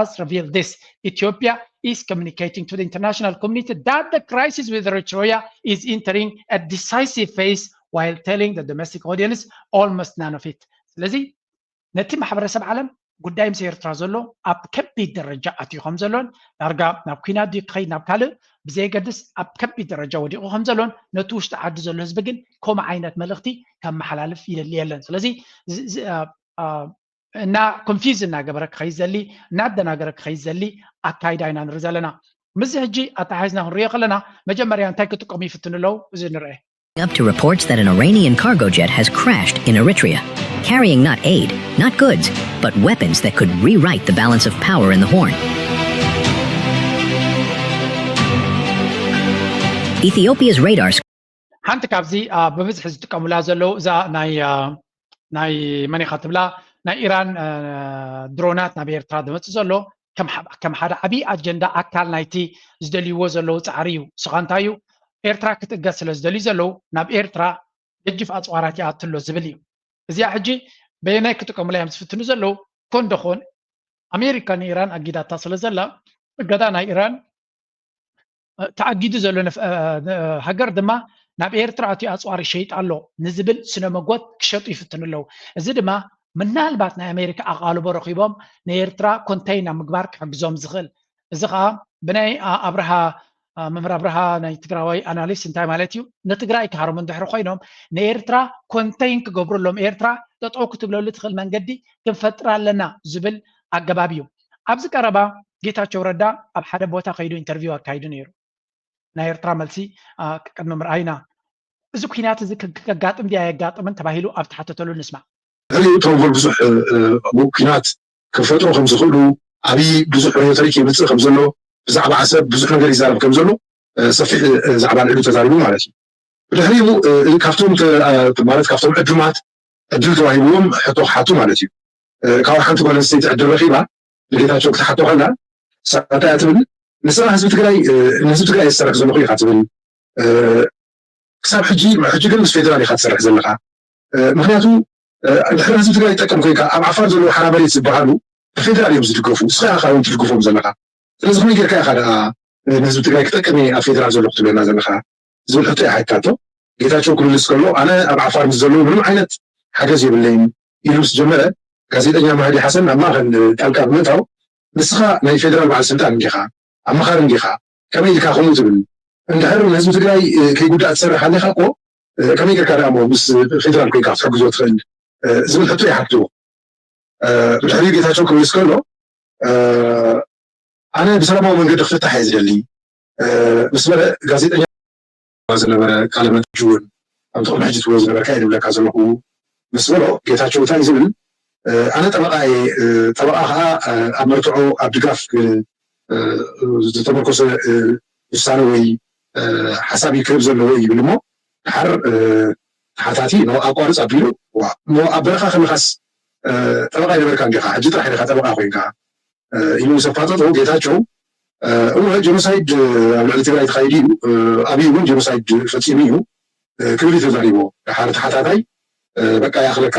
has revealed this. Ethiopia is communicating to the international community that the crisis with Eritrea is entering a decisive phase while telling the domestic audience almost none of it. ስለዚ ነቲ ማሕበረሰብ ዓለም ጉዳይ ምስ ኤርትራ ዘሎ ኣብ ከቢድ ደረጃ ኣትዩ ከም ዘሎን ዳርጋ ናብ ኲናት ድዩ ክኸይድ ናብ ካልእ ብዘየገድስ ኣብ ከቢድ ደረጃ ወዲቑ ከም ዘሎን ነቲ ውሽጢ ዓዲ ዘሎ ህዝቢ ግን ከምኡ ዓይነት መልእኽቲ ከመሓላልፍ ይደሊ የለን። ስለዚ ዝ- ዝ- አ- አ- እና ኮንፊዝ እናገበረ ክኸይድ ዘሊ እናደናገረ ክኸይድ ዘሊ ኣካይዳ ኢና ንርኢ ዘለና። ምስዚ ሕጂ ኣተሓሒዝና ክንሪኦ ከለና መጀመርያ እንታይ ክጥቀሙ ይፍትኑ ኣለዉ እዚ ንርአ። Up to reports that an Iranian cargo jet has crashed in Eritrea, carrying not aid, not goods, but weapons that could rewrite the balance of power in the Horn. Ethiopia's radar ሓንቲ ካብዚ አ፣ ብብዝሒ ዝጥቀሙላ ዘለዉ እዛ ናይ አ፣ ናይ መን ኢኻ ትብላ ናይ ኢራን አ፣ ድሮናት ናብ ኤርትራ ዝመፅእ ዘሎ ከም ሐ- ከም ሓደ ዓብዪ ኣጀንዳ ኣካል ናይቲ ዝደልይዎ ዘለዉ ፃዕሪ እዩ። ስኻ እንታይ እዩ ኤርትራ ክትእገዝ ስለ ዝደልዩ ዘለዉ ናብ ኤርትራ ገጅፍ ኣፅዋራት ይኣቱ ኣሎ ዝብል እዩ። እዚኣ ሕጂ በየናይ ክጥቀሙላ እዮም ዝፍትኑ ዘለዉ ኮን ደኾን ኣሜሪካ ንኢራን ኣጊዳታ ስለ ዘላ እገዳ ናይ ኢራን ተኣጊዱ ዘሎ ሃገር ድማ ናብ ኤርትራ ኣትዩ ኣፅዋር ይሸይጥ ኣሎ ንዝብል ስነ መጎት ክሸጡ ይፍትኑ ኣለዉ። እዚ ድማ ምናልባት ናይ ኣሜሪካ ኣቓልቦ ረኺቦም ንኤርትራ ኮንተይን ኣብ ምግባር ክሕግዞም ዝኽእል። እዚ ከዓ ብናይ ኣብርሃ መምህር ኣብርሃ ናይ ትግራዋይ ኣናሊስት እንታይ ማለት እዩ? ንትግራይ ክሃሮም እንድሕሪ ኮይኖም ንኤርትራ ኮንተይን ክገብሩሎም ኤርትራ ጠጠው ክትብለሉ ትኽእል መንገዲ ክንፈጥር ኣለና ዝብል ኣገባብ እዩ። ኣብዚ ቀረባ ጌታቸው ረዳ ኣብ ሓደ ቦታ ከይዱ ኢንተርቪው ኣካይዱ ነይሩ። ናይ ኤርትራ መልሲ ቅድሚ ምርኣይና እዚ ኩናት እዚ ከጋጥም ድያ ኣየጋጥምን ተባሂሉ ኣብ ተሓተተሉ ንስማዕ። ድሕሪኡ ተንኮል ብዙሕ ኩናት ክፈጥሩ ከም ዝኽእሉ ኣብይ ብዙሕ ሬቶሪክ የምፅእ ከም ዘሎ ብዛዕባ ዓሰብ ብዙሕ ነገር ይዛረብ ከም ዘሎ ሰፊሕ ዛዕባ ልዕሉ ተዛሪቡ ማለት እዩ። ብድሕሪኡ ካብቶም ማለት ካብቶም ዕዱማት ዕድል ተዋሂብዎም ሕቶ ክሓቱ ማለት እዩ። ካብ ሓንቲ ጓል ኣንስተይቲ ዕድል ረኺባ ንጌታቸው ክትሓቶ ከላ ሳታ እያ ትብል ንስኻ ህዝቢ ትግራይ ንህዝቢ ትግራይ ዝሰርሕ ዘለኹ ኢኻ ትብል ክሳብ ሕጂ ሕጂ ግን ምስ ፌደራል ኢኻ ትሰርሕ ዘለኻ ምክንያቱ ድሕሪ ህዝቢ ትግራይ ይጠቀም ኮይንካ ኣብ ዓፋር ዘለዉ ሓራ መሬት ዝበሃሉ ብፌደራል እዮም ዝድገፉ ንስኻ ኢኻ እውን ትድግፎም ዘለኻ ስለዚ ከመይ ጌርካ ኢኻ ደኣ ንህዝቢ ትግራይ ክጠቅም እየ ኣብ ፌደራል ዘለኹ ትብለና ዘለኻ ዝብል ሕቶ እያ ሓቲታቶ ጌታቸው ክምልስ ከሎ ኣነ ኣብ ዓፋር ምስ ዘለዉ ምንም ዓይነት ሓገዝ የብለይን ኢሉ ምስ ጀመረ ጋዜጠኛ ማህዲ ሓሰን ኣብ ማእኸል ጣልቃ ብምእታው ንስኻ ናይ ፌደራል በዓል ስልጣን እንዲኻ ኣመኻሪ እንዲኻ ከመይ ኢልካ ከምኡ ትብል እንድሕር ንህዝቢ ትግራይ ከይጉዳእ ትሰርሕ ኣለኻ እኮ ከመይ ጌርካ ደኣ ምስ ፌደራል ኮይንካ ክትሕግዞ ትኽእል ዝብል ሕቶ ይሓትዎ ብድሕሪኡ ጌታቸው ክምልስ ከሎ ኣነ ብሰላማዊ መንገዲ ክፍታሕ እየ ዝደሊ ምስ በለ ጋዜጠኛ ዝነበረ ቃለ መጠይቅ እውን ኣብቲ ቅድሚ ሕጂ ትብሎ ዝነበርካ እየ ዝብለካ ዘለኹ ምስ በሎ ጌታቸው እንታይ ዝብል ኣነ ጠበቃ እየ ጠበቃ ከዓ ኣብ መርትዖ ኣብ ድጋፍ ዝተመርኮሰ ውሳነ ወይ ሓሳብ እዩ ክህብ ዘለዎ ይብል እሞ ድሓር ተሓታቲ ኖ ኣቋርፅ ኣቢሉ እሞ ኣብ በረኻ ከለኻስ ጠበቃ ይነበርካ እንዲኻ ሕጂ ጥራሕ ኢኻ ጠበቃ ኮይንካ ኢሉ ምስ ኣፋጠጦ ጌታቸው እወ ጀኖሳይድ ኣብ ልዕሊ ትግራይ ተኻይዱ እዩ ኣብይ እውን ጀኖሳይድ ፈፂሙ እዩ ክብል እዩ ተዛሪቦ ድሓር ተሓታታይ በቃ ያኽለካ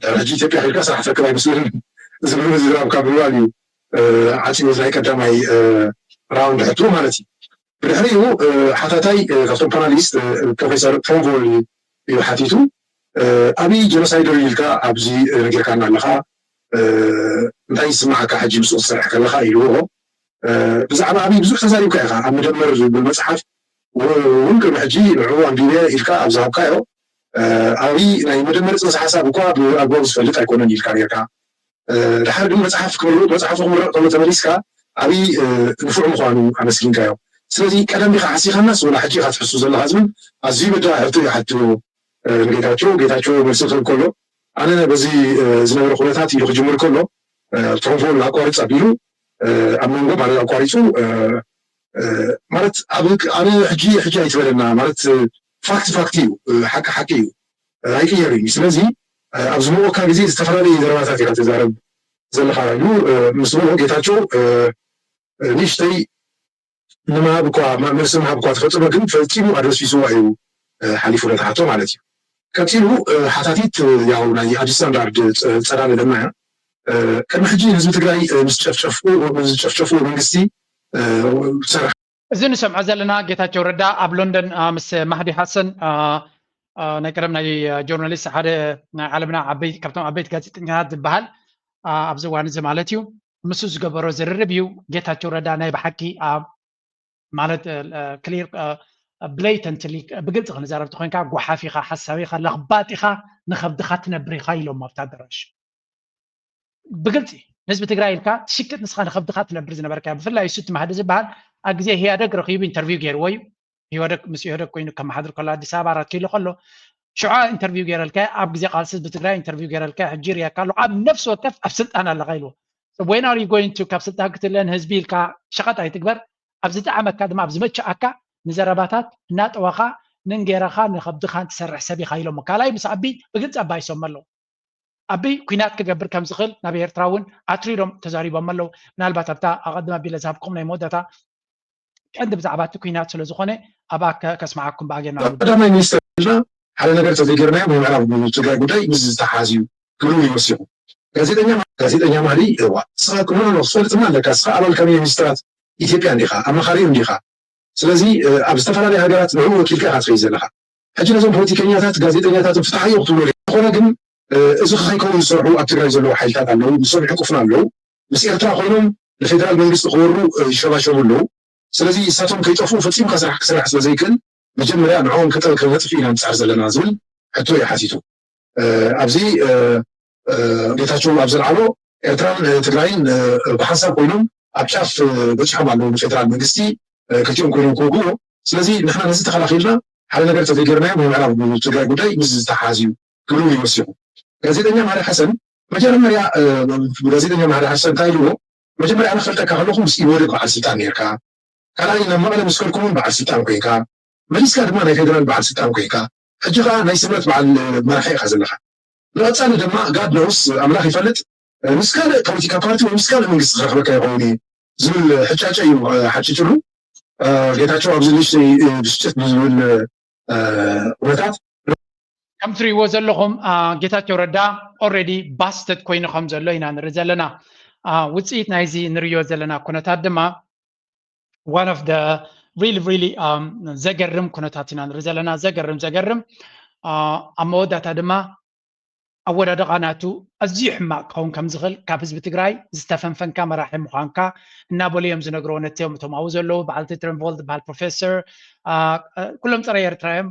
ድሕሪ ሕጂ ኢትዮጵያ ከይድካ ስራሕ ትረክብ ኣይመስለንን ዝብል ምዝራብ ካብ ምባል እዩ ዓፂቡ ናይ ቀዳማይ ራውንድ ሕቶ ማለት እዩ ብድሕሪኡ ሓታታይ ካብቶም ፓናሊስት ፕሮፌሰር ቶንቮል እዩ ሓቲቱ ኣብይ ጀኖሳይደር ኢልካ ኣብዚ ነጊርካና ኣለኻ እንታይ ይስማዓካ ሕጂ ምስኡ ትሰርሕ ከለኻ ኢልዎ ብዛዕባ ኣብይ ብዙሕ ተዛሪብካ ኢኻ ኣብ መደመር ዝብል መፅሓፍ እውን ቅድሚ ሕጂ ንዕኡ ኣንቢበ ኢልካ ኣብ ዝሃብካዮ ኣብይ ናይ መደመር ፅንሰ ሓሳብ እኳ ብኣግባቡ ዝፈልጥ ኣይኮነን ኢልካ ነርካ ድሓር ግን መፅሓፍ ክምርቕ መፅሓፉ ክምረቕ ከሎ ተመሊስካ ኣብይ ንፉዕ ምዃኑ ኣመስጊንካዮ ስለዚ ቀደም ኢኻ ሓሲኻናስ ወላ ሕጂ ኢኻ ትሕሱ ዘለኻ ዝብል ኣዝዩ በዳ ሕቶ እዩ ሓትዎ ንጌታቸው ጌታቸው መልሲ ክህብ ከሎ ኣነ በዚ ዝነበረ ኩነታት ኢሉ ክጅምር ከሎ ትሮንፎል ኣቋርፅ ኣቢሉ ኣብ መንጎ ማለት ኣቋሪፁ ማለት ኣነ ሕጂ ሕጂ ኣይትበለና ማለት ፋክት ፋክት እዩ ሓቂ ሓቂ እዩ ኣይቅየር እዩ ስለዚ ኣብ ዝመወካ ግዜ ዝተፈላለየ ዘረባታት ኢኻ ተዛረብ ዘለኻ ኢሉ ምስ በሎ ጌታቸው ንእሽተይ ንምሃብ እኳ መልሲ ምሃብ እኳ ተፈፅሞ ግን ፈፂሙ ኣደስቢስዋ እዩ ሓሊፉ ነታ ሕቶ ማለት እዩ ቀፂሉ ሓታቲት ያው ናይ ኣዲስ ስታንዳርድ ፀላለ ለማ እያ ቅድሚ ሕጂ ህዝቢ ትግራይ ምስ ጨፍጨፍዎ መንግስቲ ዝሰርሕ እዚ ንሰምዖ ዘለና ጌታቸው ረዳ ኣብ ሎንደን ምስ ማህዲ ሓሰን ናይ ቀደም ናይ ጆርናሊስት ሓደ ናይ ዓለምና ዓበይቲ ካብቶም ዓበይቲ ጋዜጠኛታት ዝበሃል ኣብዚ እዋን እዚ ማለት እዩ ምስ ዝገበሮ ዝርርብ እዩ። ጌታቸው ረዳ ናይ ብሓቂ ማለት clear blatantly ብግልፂ ክንዛረብ ተኮይንካ ጓሓፍ ኢኻ፣ ሓሳዊ ኢኻ፣ ለኽባጥ ኢኻ፣ ንኸብድኻ ትነብር ኢኻ ኢሎም ኣብቲ ኣዳራሽ ብግልፂ ንህዝቢ ትግራይ ኢልካ ትሽቅጥ ንስኻ ንኸብድኻ ትነብር ዝነበርካ ብፍላይ እሱ እቲ ማህዲ ዝበሃል ኣብ ግዜ ህያደግ ረኺቡ ኢንተርቪው ገይርዎ እዩ። ህወደግ ምስ ኢህወደግ ኮይኑ ከመሓድር ከሎ ኣዲስ ኣበባ ኣራት ኪሎ ከሎ ሽዑ ኢንተርቪው ገይረልካ ኣብ ግዜ ቃልሲ ህዝቢ ትግራይ ኢንተርቪው ገይረልካ ሕጂ ርያካ ኣሎ ኣብ ነፍሲ ወከፍ ኣብ ስልጣን ኣለኻ ኢልዎ። When are you going to ካብ ስልጣን ክትለ ንህዝቢ ኢልካ ሸቐጥ ኣይትግበር። ኣብ ዝጠዓመካ ድማ ኣብ ዝመቸኣካ ንዘረባታት እናጠዋኻ ንእንጌራኻ ንኸብድኻን ትሰርሕ ሰብ ኢኻ ኢሎሞ። ካልኣይ ምስ ኣቢ ብግልፂ ኣባይሶም ኣለዉ። ኣቢ ኩናት ክገብር ከም ዝኽእል ናብ ኤርትራ እውን ኣትሪሮም ተዛሪቦም ኣለዉ። ምናልባት ኣብታ ኣቐድም ኣቢለ ዝሃብኩም ናይ መወዳእታ ቀንዲ ብዛዕባ እቲ ኩናት ስለ ዝኾነ ኣብኣ ከስምዓኩም ብኣጌና ቀዳማይ ሚኒስትር ኢልና ሓደ ነገር ተዘይገርናዮ ናይ ምዕራብ ትግራይ ጉዳይ ምስ ዝተሓዝ እዩ ክብሉ ይወሲኹ። ጋዜጠኛ ጋዜጠኛ ማህዲ እዋ ስኻ ክኖ ክትፈልጥና ኣለካ። ስኻ ኣባል ካቢኔ ሚኒስትራት ኢትዮጵያ እንዲኻ፣ ኣማኻሪ እንዲኻ። ስለዚ ኣብ ዝተፈላለዩ ሃገራት ንዕኡ ወኪልካ ኢኻ ትኸይድ ዘለኻ። ሕጂ ነዞም ፖለቲከኛታት ጋዜጠኛታትን ፍትሓዮ ክትብሎ ዝኾነ ግን እዚ ከይከውን ዝሰርሑ ኣብ ትግራይ ዘለዉ ሓይልታት ኣለዉ፣ ንሶም ይሕቁፍና ኣለዉ። ምስ ኤርትራ ኮይኖም ንፌደራል መንግስቲ ክወሩ ይሸባሸቡ ኣለዉ። ስለዚ እሳቶም ከይጠፍኡ ፈጺምካ ስራሕ ክስራሕ ስለ ዘይክእል መጀመርያ ንዕኦም ከጠ- ከነጥፍ ኢና ንጻር ዘለና ዝብል ሕቶ እዩ ሓቲቱ። ኣብዚ ጌታቸው ኣብ ዘልዓሎ ኤርትራን ትግራይን ብሓንሳብ ኮይኖም ኣብ ጫፍ በፂሖም ኣለዉ ንፌደራል መንግስቲ ክልቲኦም ኮይኖም ክወግዎ። ስለዚ ንሕና ነዚ ተኸላኺልና ሓደ ነገር ተዘይገርናዮ ናይ ምዕራብ ትግራይ ጉዳይ ምስ ዝተሓዝ እዩ ክብሉ ይወሲኹ። ጋዜጠኛ ማሪ ሓሰን መጀመርያ ጋዜጠኛ ማሪ ሓሰን እንታይ ኢልዎ? መጀመርያ ኣነ ክፈልጠካ ከለኹ ምስ ኢህወደግ በዓል ስልጣን ነርካ፣ ካልኣይ ናብ መቐለ ምስ ከድኩም እውን በዓል ስልጣን ኮይንካ፣ መሊስካ ድማ ናይ ፌደራል በዓል ስልጣን ኮይንካ፣ ሕጂ ከዓ ናይ ስምረት በዓል መራሒ ኢኻ ዘለኻ። ንቐፃሊ ድማ God knows ኣምላኽ ይፈልጥ ምስ ካልእ ፖለቲካ ፓርቲ ወይ ምስ ካልእ መንግስቲ ክረኽበካ ይኸውን እዩ ዝብል ሕጫጨ እዩ ሓጭጭሉ። ጌታቸው ኣብዚ ንእሽተይ ብስጭት ብዝብል ኩነታት ከም ትሪእዎ ዘለኹም ጌታቸው ረዳ already busted ኮይኑ ከም ዘሎ ኢና ንርኢ ዘለና። ውፅኢት ናይዚ ንርእዮ ዘለና ኩነታት ድማ one of the really really ዘገርም ኩነታት ኢና ንርኢ ዘለና። ዘገርም ዘገርም ኣብ መወዳእታ ድማ ኣወዳድቓ ናቱ ኣዝዩ ሕማቕ ክኸውን ከም ዝኽእል ካብ ህዝቢ ትግራይ ዝተፈንፈንካ መራሒ ምዃንካ እናበሉ እዮም ዝነግርዎ ነቲኦም እቶም ኣብኡ ዘለዉ በዓል ትሬንቮል ዝበሃል ፕሮፌሰር ኩሎም ፀረ ኤርትራ እዮም።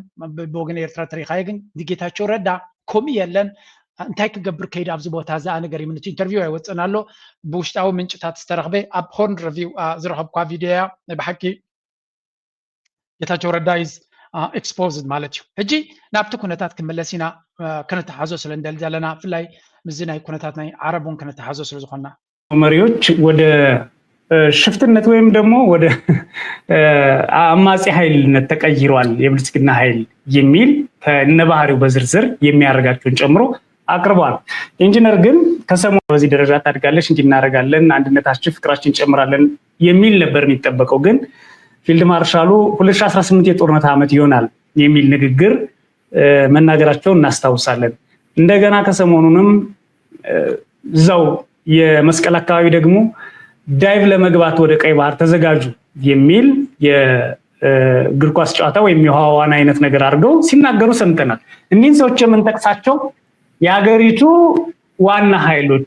ብወገን ኤርትራ ተሪኻዮ ግን ንጌታቸው ረዳ ከምኡ የለን። እንታይ ክገብር ከይዱ ኣብዚ ቦታ እዚ ኣነ ገሪምኒ እቲ ኢንተርቪው ኣይወፅእን ኣሎ ብውሽጣዊ ምንጭታት ዝተረኽበ ኣብ ሆርን ሪቪው ዝረኸብኳ ቪድዮ እያ። ናይ ብሓቂ ጌታቸው ረዳ is exposed ማለት እዩ። ሕጂ ናብቲ ኩነታት ክንምለስ ኢና። ክንተሓዞ ስለ እንደሊ ዘለና ብፍላይ ምስዚ ናይ ኩነታት ናይ ዓረብ እውን ክንተሓዞ ስለ ዝኾንና መሪዎች ወደ ሽፍትነት ወይም ደግሞ ወደ አማጺ ኃይልነት ተቀይሯል የብልጽግና ኃይል የሚል ከነባህሪው በዝርዝር የሚያደርጋቸውን ጨምሮ አቅርበዋል። ኢንጂነር ግን ከሰሞኑ በዚህ ደረጃ ታድጋለች እንጂ እናደርጋለን፣ አንድነታችን ፍቅራችን እንጨምራለን የሚል ነበር የሚጠበቀው። ግን ፊልድ ማርሻሉ ሁለት ሺህ አስራ ስምንት የጦርነት ዓመት ይሆናል የሚል ንግግር መናገራቸውን እናስታውሳለን። እንደገና ከሰሞኑንም እዛው የመስቀል አካባቢ ደግሞ ዳይቭ ለመግባት ወደ ቀይ ባህር ተዘጋጁ የሚል የእግር ኳስ ጨዋታ ወይም የውሃ ዋና አይነት ነገር አድርገው ሲናገሩ ሰምተናል። እኒህን ሰዎች የምንጠቅሳቸው የሀገሪቱ ዋና ኃይሎች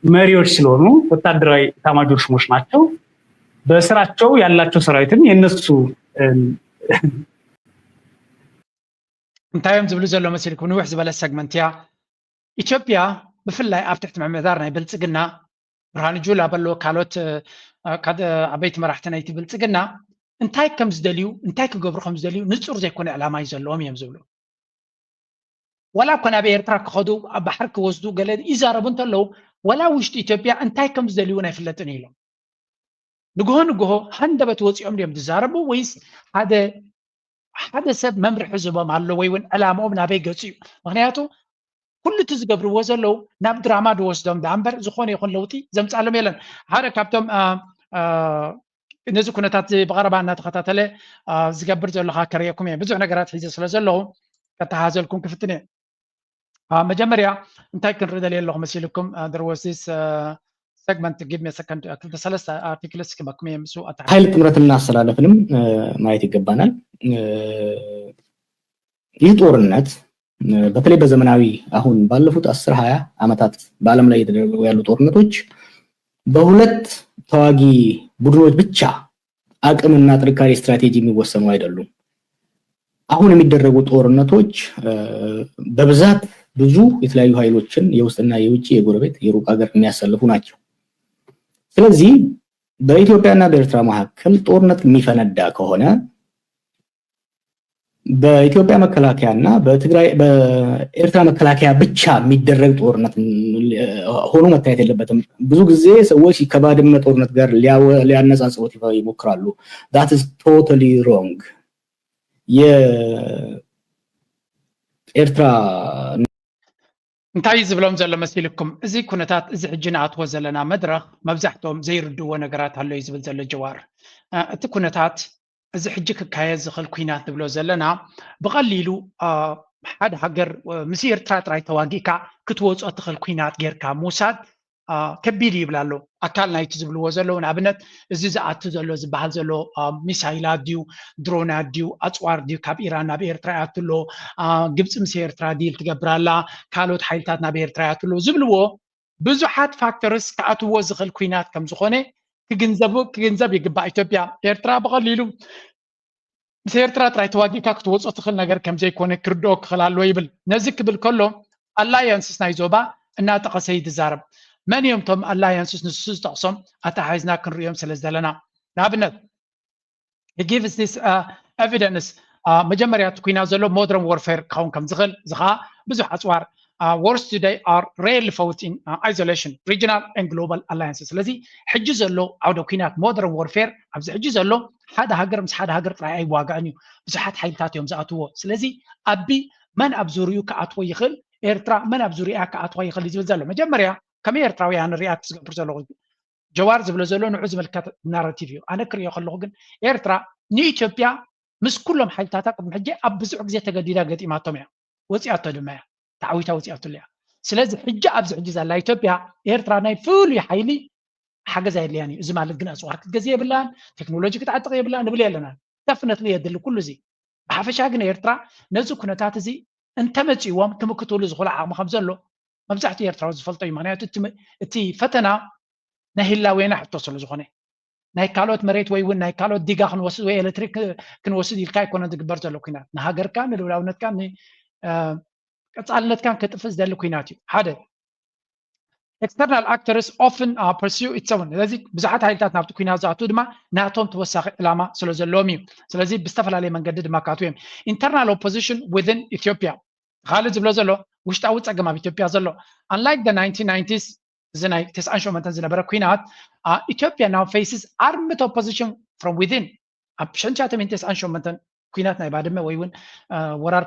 መሪዎች ስለሆኑ ወታደራዊ ኤታማዦር ሹሞች ናቸው። በስራቸው ያላቸው ሰራዊትም የነሱ እንታይ እዮም ዝብሉ ዘሎ መሲልኩም ንውሕ ዝበለ ሰግመንት እያ። ኢትዮጵያ ብፍላይ ኣብ ትሕቲ ምምሕዳር ናይ ብልፅግና ብርሃኑ ጁላ በሎ ካልኦት ዓበይቲ መራሕቲ ናይቲ ብልፅግና እንታይ ከም ዝደልዩ እንታይ ክገብሩ ከም ዝደልዩ ንፁር ዘይኮነ ዕላማ እዩ ዘለዎም እዮም ዝብሉ። ዋላ እኮ ናብ ኤርትራ ክኸዱ ኣብ ባሕሪ ክወስዱ ገለ ይዛረቡ እንተለዉ ዋላ ውሽጢ ኢትዮጵያ እንታይ ከም ዝደልዩ እውን ኣይፍለጥን ኢሎም። ንግሆ ንግሆ ሃንደበት ወፂኦም ድዮም ዝዛረቡ ወይስ ሓደ ሓደ ሰብ መምርሒ ዝቦም ኣሎ ወይ እውን ዕላምኦም ናበይ ገፁ እዩ? ምክንያቱ ኩሉ እቲ ዝገብርዎ ዘለዉ ናብ ድራማ ዝወስዶም ዳ እምበር ዝኾነ ይኹን ለውጢ ዘምፃሎም የለን። ሓደ ካብቶም ነዚ ኩነታት ብቐረባ እናተኸታተለ ዝገብር ዘለካ ከርእየኩም እየ። ብዙሕ ነገራት ሒዘ ስለ ዘለኹ ከተሃዘልኩም ክፍትን እየ። መጀመርያ እንታይ ክንርኢ ደልየ ኣለኹ መሲልኩም? There was this segment, give me a second, ክልተ ሰለስተ ኣርቲክልስ ክበኩም እየ ምስኡ ኣታ ሓይል ጥምረትና ኣሰላለፍንም ማየት ይገባናል። ይህ ጦርነት በተለይ በዘመናዊ አሁን ባለፉት አስር ሃያ ዓመታት በዓለም ላይ እየተደረጉ ያሉ ጦርነቶች በሁለት ተዋጊ ቡድኖች ብቻ አቅምና ጥንካሬ ስትራቴጂ የሚወሰኑ አይደሉም። አሁን የሚደረጉ ጦርነቶች በብዛት ብዙ የተለያዩ ኃይሎችን የውስጥና የውጭ የጎረቤት የሩቅ ሀገር የሚያሰልፉ ናቸው። ስለዚህ በኢትዮጵያና በኤርትራ መካከል ጦርነት የሚፈነዳ ከሆነ በኢትዮጵያ መከላከያና በትግራይ በኤርትራ መከላከያ ብቻ የሚደረግ ጦርነት ሆኖ መታየት የለበትም። ብዙ ጊዜ ሰዎች ከባድመ ጦርነት ጋር ሊያነጻጽሩት ይሞክራሉ። That is totally wrong። የኤርትራ እንታይ እዩ ዝብሎም ዘሎ መሲልኩም? እዚ ኩነታት እዚ ሕጂ ንኣትዎ ዘለና መድረኽ መብዛሕትኦም ዘይርድዎ ነገራት ኣሎ እዩ ዝብል ዘሎ ጀዋር። እቲ ኩነታት እዚ ሕጂ ክካየድ ዝኽእል ኩናት ንብሎ ዘለና ብቐሊሉ ሓደ ሃገር ምስ ኤርትራ ጥራይ ተዋጊእካ ክትወፅኦ ትኽእል ኩናት ጌርካ ምውሳድ ከቢድ እዩ ይብል ኣሎ። ኣካል ናይቲ ዝብልዎ ዘለዉ ንኣብነት እዚ ዝኣቱ ዘሎ ዝበሃል ዘሎ ሚሳይላት ድዩ ድሮናት ድዩ ኣፅዋር ድዩ ካብ ኢራን ናብ ኤርትራ ይኣቱ ኣሎ። ግብፂ ምስ ኤርትራ ዲል ትገብር ኣላ፣ ካልኦት ሓይልታት ናብ ኤርትራ ይኣቱ ኣሎ ዝብልዎ ብዙሓት ፋክተርስ ክኣትዎ ዝኽእል ኩናት ከም ዝኾነ ክግንዘቡ ክግንዘብ ይግባእ። ኢትዮጵያ ኤርትራ ብቐሊሉ ምስ ኤርትራ ጥራይ ተዋጊእካ ክትወፅኦ ትኽእል ነገር ከም ዘይኮነ ክርድኦ ክኽእል ኣለዎ ይብል። ነዚ ክብል ከሎ ኣላያንስስ ናይ ዞባ እናጠቐሰ እዩ ዝዛረብ። መን እዮም እቶም ኣላያንስስ ንሱ ዝጠቕሶም ኣተሓሒዝና ክንርእዮም ስለ ዘለና ንኣብነት he gives this evidence መጀመርያ እቲ ኩናት ዘሎ modern warfare ክኸውን ከም ዝኽእል እዚ ከዓ ብዙሕ ኣፅዋር wars today are rarely fought in isolation, regional and global alliances። ስለዚ ሕጂ ዘሎ ዓውደ ኩናት modern warfare ኣብዚ ሕጂ ዘሎ ሓደ ሃገር ምስ ሓደ ሃገር ጥራይ ኣይዋጋእን እዩ፣ ብዙሓት ሓይልታት እዮም ዝኣትዎ። ስለዚ ኣቢ መን ኣብ ዙሪኡ ክኣትዎ ይኽእል፣ ኤርትራ መን ኣብ ዙሪኣ ክኣትዋ ይኽእል ዝብል ዘሎ መጀመርያ ከመይ ኤርትራውያን react ዝገብር ዘለኹ ጀዋር ዝብሎ ዘሎ ንዑ ዝምልከት ናራቲቭ እዩ። ኣነ ክሪኦ ከለኹ ግን ኤርትራ ንኢትዮጵያ ምስ ኩሎም ሓይልታታ ቅድሚ ሕጂ ኣብ ብዙሕ ግዜ ተገዲዳ ገጢማቶም እያ፣ ወፂኣቶ ድማ እያ፣ ተዓዊታ ወፂኣትሉ እያ። ስለዚ ሕጂ ኣብዚ ሕጂ ዘላ ኢትዮጵያ ኤርትራ ናይ ፍሉይ ሓይሊ ሓገዝ ኣየድልያን እዩ። እዚ ማለት ግን ኣፅዋር ክትገዝእ የብላን፣ ቴክኖሎጂ ክትዓጥቕ የብላን ንብል የለናን። ደፍነትሊ የድሊ ኩሉ እዚ። ብሓፈሻ ግን ኤርትራ ነዚ ኩነታት እዚ እንተመፂእዎም ክምክትሉ ዝኽእሉ ዓቕሚ ከም ዘሎ መብዛሕትኡ ኤርትራዊ ዝፈልጦ እዩ። ምክንያቱ እቲ ፈተና ናይ ህላዌና ሕቶ ስለ ዝኾነ ናይ ካልኦት መሬት ወይ እውን ናይ ካልኦት ዲጋ ክንወስድ ወይ ኤሌክትሪክ ክንወስድ ኢልካ ኣይኮነን ዝግበር ዘሎ ኩናት ንሃገርካ ንልውላውነትካ ቀፃልነትካን ከጥፍእ ዝደሊ ኩናት እዩ። ሓደ external actors often pursue its own። ስለዚ ብዙሓት ሓይልታት ናብቲ ኩናት ዝኣትዉ ድማ ናቶም ተወሳኺ ዕላማ ስለ ዘለዎም እዩ። ስለዚ ብዝተፈላለየ መንገዲ ድማ ካትዉ እዮም። Internal opposition within Ethiopia ካልእ ዝብሎ ዘሎ ውሽጣዊ ፀገም ኣብ ኢትዮጵያ ዘሎ unlike the nineteen nineties እዚ ናይ ተስዓን ሸሞንተን ዝነበረ ኩናት ኢትዮጵያ now faces armed opposition from within ኣብ ሽሕን ትሽዓተ ሚእትን ተስዓን ሸሞንተን ኩናት ናይ ባድመ ወይ እውን ወራር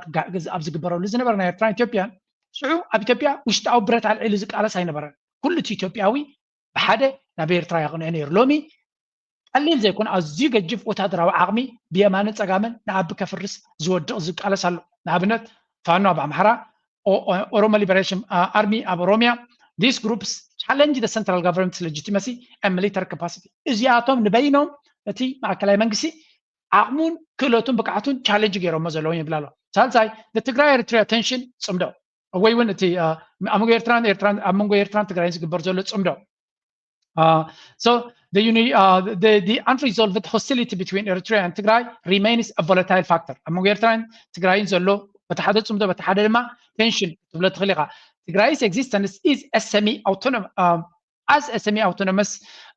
ኣብ ዝግበረሉ ዝነበረ ናይ ኤርትራን ኢትዮጵያን ሽዑ ኣብ ኢትዮጵያ ውሽጣዊ ብረት ኣልዒሉ ዝቃለስ ኣይነበረን። ኩሉ እቲ ኢትዮጵያዊ ብሓደ ናብ ኤርትራ የቕንዕ ነይሩ። ሎሚ ቀሊል ዘይኮነ ኣዝዩ ገጅፍ ወታደራዊ ዓቕሚ ብየማንን ፀጋምን ንኣቢ ከፍርስ ዝወድቕ ዝቃለስ ኣሎ። ንኣብነት ፋኖ ኣብ ኣምሓራ፣ Oromo Liberation Army ኣብ ኦሮሚያ these groups challenge the central government's legitimacy and military capacity። እዚኣቶም ንበይኖም እቲ ማእከላይ መንግስቲ ዓቕሙን ክእለቱን ብቅዓቱን ቻለንጅ ገይሮሞ ዘለዉ ይብል ኣሎ። ሳልሳይ ትግራይ ኤርትራ ቴንሽን ፅምዶ ወይ እውን እቲ ኣብ መንጎ ኤርትራን ኤርትራን ኣብ መንጎ ኤርትራን ትግራይን ዝግበር ዘሎ ፅምዶ Uh, so the, uni- uh, the, the unresolved hostility between Eritrea and Tigray remains a volatile factor. ኣብ መንጎ ኤርትራን ትግራይን ዘሎ በቲ ሓደ ፅምዶ በቲ ሓደ ድማ ቴንሽን ክትብሎ ትኽእል ኢኻ። Tigray's existence is a semi-autonomous um, as a semi-autonomous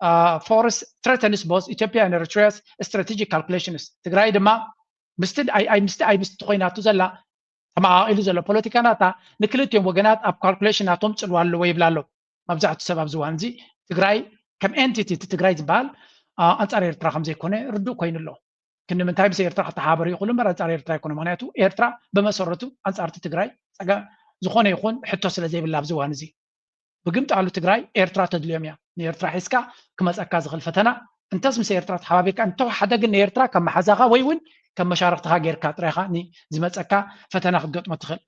uh, force threatens both Ethiopia and Eritrea's strategic calculations. ትግራይ ድማ ምስቲ ኣይ ኣይ ምስቲ ኣይ ምስቲ ኮይናቱ ዘላ ተመቓቒሉ ዘሎ ፖለቲካ ናታ ንክልቲኦም ወገናት ኣብ ካልኩሌሽን ናቶም ፅልዋ ኣለዎ ይብል ኣሎ። መብዛሕትኡ ሰብ ኣብዚ እዋን እዚ ትግራይ ከም ኤንቲቲ እቲ ትግራይ ዝበሃል ኣንፃር ኤርትራ ከም ዘይኮነ ርዱእ ኮይኑ ኣሎ። ክንዲ ምንታይ ምስ ኤርትራ ክተሓባበሩ ይኽእሉ እምበር ኣንፃር ኤርትራ ኣይኮነ። ምክንያቱ ኤርትራ ብመሰረቱ ኣንፃርቲ ትግራይ ፀገም ዝኾነ ይኹን ሕቶ ስለ ዘይብላ ኣብዚ እዋን እዚ ብግምጣሉ ትግራይ ኤርትራ ተድልዮም እያ። ንኤርትራ ሒዝካ ክመፀካ ዝኽእል ፈተና እንተስ ምስ ኤርትራ ተሓባቢርካ እንተወሓደ ግን ንኤርትራ ከም መሓዛኻ ወይ እውን ከም መሻርክትኻ ጌርካ ጥራይኻ ዝመፀካ ፈተና ክትገጥሞ ትኽእል።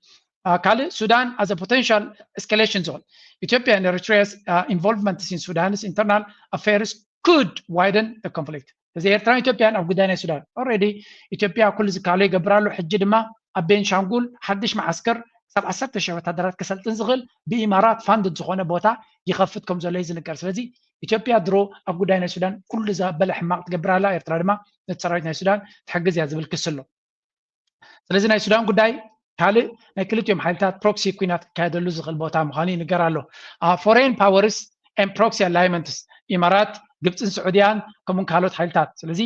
ካልእ ሱዳን as a potential escalation zone. Ethiopia and Eritrea's involvement in Sudan's internal affairs could widen the conflict. እዚ ኤርትራን ኢትዮጵያን ኣብ ጉዳይ ናይ ሱዳን already ኢትዮጵያ ኩሉ ዝከኣሎ ይገብር ኣሎ። ሕጂ ድማ ኣብ ቤንሻንጉል ሓድሽ መዓስከር ክሳብ ዓሰርተ ሺሕ ወታደራት ከሰልጥን ዝኽእል ብኢማራት ፋንድድ ዝኾነ ቦታ ይኸፍት ከም ዘሎ እዩ ዝንገር። ስለዚ ኢትዮጵያ ድሮ ኣብ ጉዳይ ናይ ሱዳን ኩሉ ዘበለ ሕማቕ ትገብር ኣላ፣ ኤርትራ ድማ ነቲ ሰራዊት ናይ ሱዳን ትሕግዝ እያ ዝብል ክሲ ኣሎ። ስለዚ ናይ ሱዳን ጉዳይ ካልእ ናይ ክልቲኦም ሓይልታት ፕሮክሲ ኩናት ክካየደሉ ዝኽእል ቦታ ምዃኑ ይንገር ኣሎ። Foreign powers and proxy alliances፣ ኢማራት፣ ግብፅን ስዑድያን ከምኡን ካልኦት ሓይልታት። ስለዚ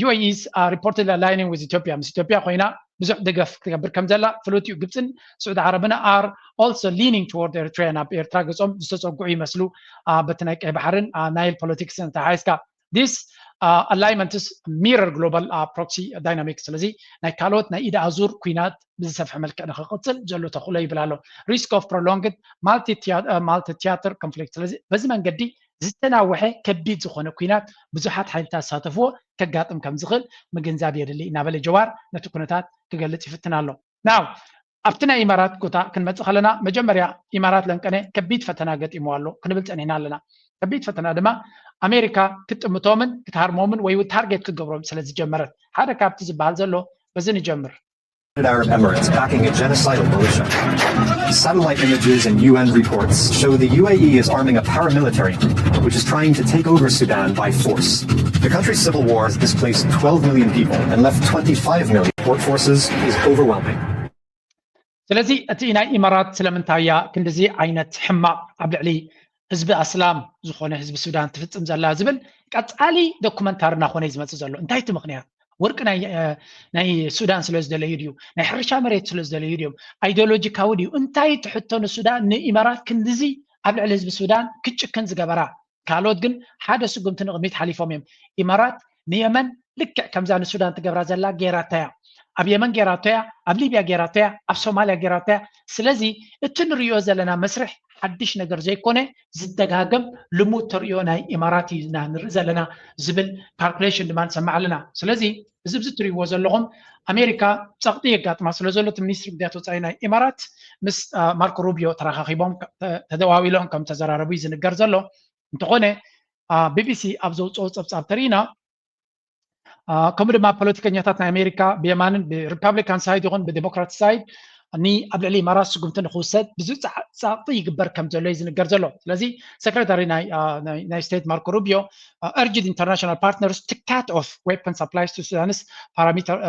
UAE is reportedly aligning with Ethiopia፣ ምስ ኢትዮጵያ ኮይና ብዙሕ ደገፍ ክትገብር ከም ዘላ ፍሉጥ እዩ። ግብፅን ስዑዲ ዓረብን are also leaning toward Eritrea፣ ናብ ኤርትራ ገጾም ዝተጸግዑ ይመስሉ። በቲ ናይ ቀይ ባሕርን ናይል ፖለቲክስን ተሓይዝካ this alliances mirror global proxy dynamics። ስለዚ ናይ ካልኦት ናይ ኢድ ኣዙር ኩናት ብዝሰፍሐ መልክዕ ንክቕፅል ዘሎ ተኽእሎ ይብል ኣሎ። Risk of prolonged multi-theater conflict። ስለዚ በዚ መንገዲ ዝተናወሐ ከቢድ ዝኾነ ኩናት ብዙሓት ሓይልታት ዝሳተፍዎ ከጋጥም ከም ዝኽእል ምግንዛብ የድሊ እናበለ ጀዋር ነቲ ኩነታት ክገልጽ ይፍትን ኣሎ። ናው ኣብቲ ናይ ኢማራት ኩታ ክንመጽእ ከለና መጀመርያ ኢማራት ለንቀነ ከቢድ ፈተና ገጢምዋ ኣሎ ክንብል ጸኒሕና ኣለና። ከቢድ ፈተና ድማ ኣሜሪካ ክትጥምቶምን ክትሃርሞምን ወይ እውን ታርጌት ክትገብሮም ስለ ዝጀመረት ሓደ ካብቲ ዝበሃል ዘሎ በዚ ንጀምር። Arab Emirates backing a genocidal militia. Satellite images and U N reports show the U A E is arming a paramilitary group which is trying to take over Sudan by force. The country's civil war has displaced twelve million people and left twenty-five million. Workforces is overwhelming. ስለዚ እቲ ናይ ኢማራት ስለምንታይ እያ ክንድዚ ዓይነት ሕማቕ ኣብ ልዕሊ ህዝቢ ኣስላም ዝኾነ ህዝቢ ሱዳን ትፍጽም ዘላ ዝብል ቀጻሊ ዶኩመንታሪ እናኾነ እዩ ዝመጽእ ዘሎ። እንታይ እቲ ምኽንያት? ወርቂ ናይ ሱዳን ስለ ዝደለዩ ድዩ? ናይ ሕርሻ መሬት ስለ ዝደለዩ ድዮም? ኣይዲዮሎጂካዊ ድዩ? እንታይ እቲ ሕቶ ንሱዳን ንኢማራት ክንድዚ ኣብ ልዕሊ ህዝቢ ሱዳን ክጭክን ዝገበራ? ካልኦት ግን ሓደ ስጉምቲ ንቕድሚት ሓሊፎም እዮም። ኢማራት ንየመን ልክዕ ከምዛ ንሱዳን ትገብራ ዘላ ጌራታ እያ። ኣብ የመን ጌራቶ እያ፣ ኣብ ሊብያ ጌራቶ እያ፣ ኣብ ሶማልያ ጌራቶ እያ። ስለዚ እቲ ንሪኦ ዘለና መስርሕ ሓድሽ ነገር ዘይኮነ ዝደጋገም ልሙድ ተርእዮ ናይ ኢማራት ኢና ንርኢ ዘለና ዝብል ካልኩሌሽን ድማ ንሰምዕ ኣለና። ስለዚ እዚ ብዚ ትሪእዎ ዘለኹም ኣሜሪካ ጸቕጢ የጋጥማ ስለ ዘሎ እቲ ሚኒስትሪ ጉዳያት ወፃኢ ናይ ኢማራት ምስ ማርኮ ሩቢዮ ተራኻኺቦም ተደዋዊሎም ከም ተዘራረቡ እዩ ዝንገር ዘሎ። እንተኾነ ቢቢሲ ኣብ ዘውፅኦ ፀብፃብ ተሪኢና ከምኡ ድማ ፖለቲከኛታት ናይ ኣሜሪካ ብየማንን ብሪፓብሊካን ሳይድ ይኹን ብዴሞክራት ሳይድ ኒ ኣብ ልዕሊ ኢማራት ስጉምቲ ንክውሰድ ብዙ ፃዕፃቕቲ ይግበር ከም ዘሎ እዩ ዝንገር ዘሎ። ስለዚ ሰክረታሪ ናይ ስቴት ማርኮ ሩቢዮ urged international partners to cut off weapon supplies to Sudanese paramilitary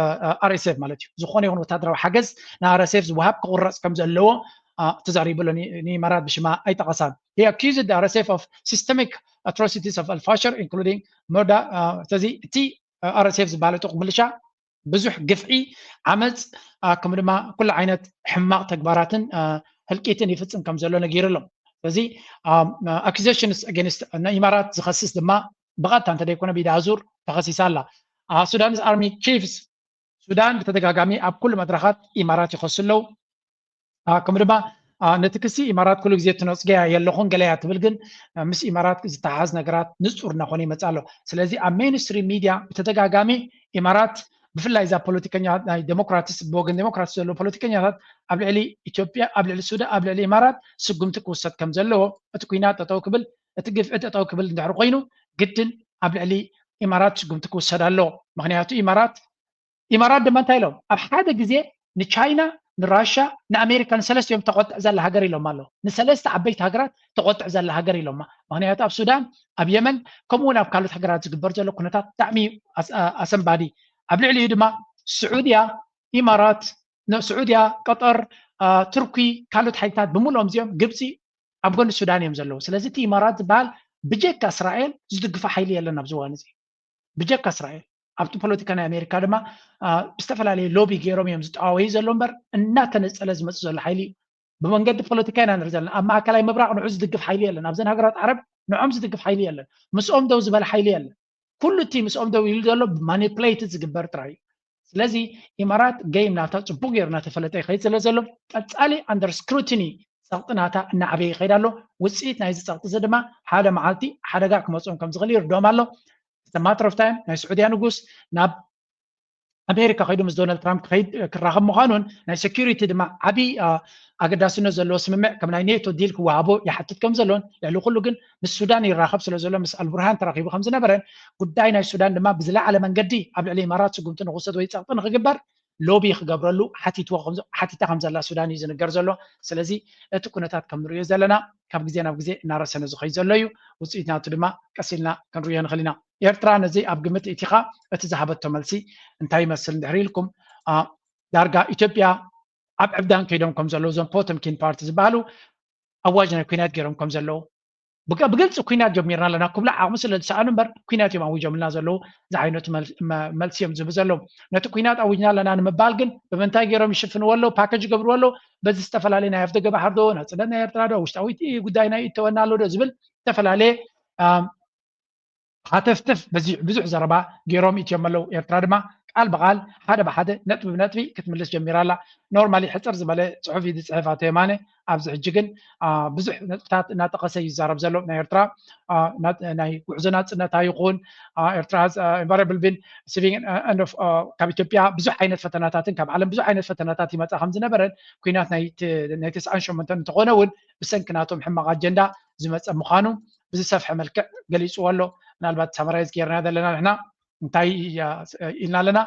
RSF ማለት እዩ። ዝኾነ ይኹን ወታደራዊ ሓገዝ ን RSF ዝወሃብ ክቁረፅ ከም ዘለዎ ተዛሪቡ ኣሎ። ንኢማራት ብሽማ ኣይጠቐሳን። He accused the RSF of systemic atrocities of Al-Fasher including murder። ስለዚ እቲ RSF ዝበሃል ዕጡቕ ምልሻ ብዙሕ ግፍዒ፣ ዓመፅ ከምኡ ድማ ኩሉ ዓይነት ሕማቕ ተግባራትን ህልቂትን ይፍፅም ከም ዘሎ ነጊሩ ኣሎ። ስለዚ accusations against ንኢማራት ዝኸስስ ድማ ብቐጥታ እንተደይኮነ ብኢድ ኣዙር ተኸሲሳ ኣላ። Sudan's army chiefs ሱዳን ብተደጋጋሚ ኣብ ኩሉ መድረኻት ኢማራት ይኸሱ ኣለዉ። ከምኡ ድማ ነቲ ክሲ ኢማራት ኩሉ ግዜ ትነፅገያ የለኹን ገለያ ትብል፣ ግን ምስ ኢማራት ዝተሓዝ ነገራት ንፁር እናኾነ ይመፅእ ኣሎ። ስለዚ ኣብ ሜንስትሪም ሚድያ ብተደጋጋሚ ኢማራት ብፍላይ እዛ ፖለቲከኛ ናይ ዴሞክራትስ ብወገን ዴሞክራትስ ዘለዉ ፖለቲከኛታት ኣብ ልዕሊ ኢትዮጵያ ኣብ ልዕሊ ሱዳን ኣብ ልዕሊ ኢማራት ስጉምቲ ክውሰድ ከም ዘለዎ እቲ ኩናት ጠጠው ክብል እቲ ግፍዒ ጠጠው ክብል እንድሕር ኮይኑ ግድን ኣብ ልዕሊ ኢማራት ስጉምቲ ክውሰድ ኣለዎ። ምክንያቱ ኢማራት ኢማራት ድማ እንታይ ኢሎም ኣብ ሓደ ግዜ ንቻይና ንራሻ ንኣሜሪካ ንሰለስቲኦም ተቆጥዕ ዘላ ሃገር ኢሎም ኣሎ። ንሰለስተ ዓበይቲ ሃገራት ተቆጥዕ ዘላ ሃገር ኢሎማ። ምክንያቱ ኣብ ሱዳን ኣብ የመን ከምኡ እውን ኣብ ካልኦት ሃገራት ዝግበር ዘሎ ኩነታት ብጣዕሚ ኣሰንባዲ። ኣብ ልዕሊኡ ድማ ስዑድያ፣ ኢማራት፣ ስዑድያ፣ ቀጠር፣ ቱርኪ፣ ካልኦት ሓይልታት ብምልኦም እዚኦም ግብፂ ኣብ ጎኒ ሱዳን እዮም ዘለዉ። ስለዚ እቲ ኢማራት ዝበሃል ብጀካ እስራኤል ዝድግፎ ሓይሊ የለን ኣብዚ እዋን እዚ። ብጀካ እስራኤል ኣብቲ ፖለቲካ ናይ ኣሜሪካ ድማ ብዝተፈላለየ ሎቢ ገይሮም እዮም ዝጠዋወዩ ዘሎ እምበር እናተነፀለ ዝመፅእ ዘሎ ሓይሊ እዩ። ብመንገዲ ፖለቲካ ኢና ንርኢ ዘለና። ኣብ ማእከላይ ምብራቕ ንዑ ዝድግፍ ሓይሊ የለን። ኣብዘን ሃገራት ዓረብ ንዖም ዝድግፍ ሓይሊ የለን። ምስኦም ደው ዝበለ ሓይሊ የለን። ኩሉ እቲ ምስኦም ደው ኢሉ ዘሎ ብማኒፕሌት ዝግበር ጥራይ እዩ። ስለዚ ኢማራት ገይም ናታ ፅቡቅ ገይሩ እናተፈለጠ ይኸይድ ስለ ዘሎ ቀፃሊ ኣንደር ስክሩቲኒ ፀቕጢ ናታ እናዓበየ ይኸይድ ኣሎ። ውፅኢት ናይዚ ፀቕጢ እዚ ድማ ሓደ መዓልቲ ሓደጋ ክመፅኦም ከም ዝኽእል ይርድኦም ኣሎ። ማተር ኦፍ ታይም ናይ ስዑድያ ንጉስ ናብ ኣሜሪካ ከይዱ ምስ ዶናልድ ትራምፕ ክኸይድ ክራኸብ ምዃኑን ናይ ሴኩሪቲ ድማ ዓብዪ ኣገዳስነት ዘለዎ ስምምዕ ከም ናይ ኔቶ ዲል ክወሃቦ ይሓትት ከም ዘሎን፣ ልዕሊ ኩሉ ግን ምስ ሱዳን ይራኸብ ስለ ዘሎ ምስ ኣልቡርሃን ተራኺቡ ከም ዝነበረን፣ ጉዳይ ናይ ሱዳን ድማ ብዝለዓለ መንገዲ ኣብ ልዕሊ ኢማራት ስጉምቲ ንክውሰድ ወይ ጸቕጢ ንክግበር ሎቢ ክገብረሉ ሓቲታ ከም ዘላ ሱዳን እዩ ዝንገር ዘሎ። ስለዚ እቲ ኩነታት ከም ንሪኦ ዘለና ካብ ግዜ ናብ ግዜ እናረሰነ ዝኸይ ዘሎ እዩ። ውፅኢት ናቱ ድማ ቀስ ኢልና ክንሪኦ ንኽእል ኢና። ኤርትራ ነዚ ኣብ ግምት እቲኻ እቲ ዝሃበቶ መልሲ እንታይ ይመስል እንድሕር ኢልኩም፣ ዳርጋ ኢትዮጵያ ኣብ ዕብዳን ከይዶም ከም ዘለዉ እዞም ፖተምኪን ፓርቲ ዝበሃሉ ኣዋጅ ናይ ኩናት ገይሮም ከም ዘለዉ ብግልፂ ኩናት ጀሚርና ኣለና ክብሉ ዓቕሚ ስለ ዝሰኣኑ እምበር ኩናት እዮም ኣዊጆምልና ዘለዉ ዝዓይነቱ መልሲ እዮም ዝህቡ ዘለዉ። ነቲ ኩናት ኣዊጅና ኣለና ንምባል ግን ብምንታይ ገይሮም ይሽፍንዎ ኣለዉ፣ ፓኬጅ ይገብርዎ ኣለዉ። በዚ ዝተፈላለየ ናይ ኣፍደገ ባሕር ዶ ናፅነት ናይ ኤርትራ ዶ ውሽጣዊ ጉዳይ ናይ ይተወና ኣሎ ዶ ዝብል ዝተፈላለየ ሃተፍተፍ በዚ ብዙሕ ዘረባ ገይሮም ኢትዮም ኣለዉ። ኤርትራ ድማ ቃል ብቃል ሓደ ብሓደ ነጥቢ ብነጥቢ ክትምልስ ጀሚራ ኣላ። ኖርማሊ ሕፅር ዝበለ ፅሑፍ እዩ ዝፅሕፍ ኣቶ የማነ። ኣብዚ ሕጂ ግን ብዙሕ ነጥብታት እናጠቐሰ እዩ ዝዛረብ ዘሎ። ናይ ኤርትራ ናይ ጉዕዞ ናፅነታ ይኹን ኤርትራ ኢንቫሪብል ቢን ሲቪንግ ካብ ኢትዮጵያ ብዙሕ ዓይነት ፈተናታትን ካብ ዓለም ብዙሕ ዓይነት ፈተናታት ይመፃ ከም ዝነበረን ኩናት ናይ ተስዓን ሸሞንተን እንተኾነ እውን ብሰንኪ ናቶም ሕማቕ ኣጀንዳ ዝመፀ ምዃኑ ብዝሰፍሐ መልክዕ ገሊፅዎ ኣሎ። ምናልባት ሳመራይዝ ጌርና ዘለና ንሕና እንታይ ኢልና ኣለና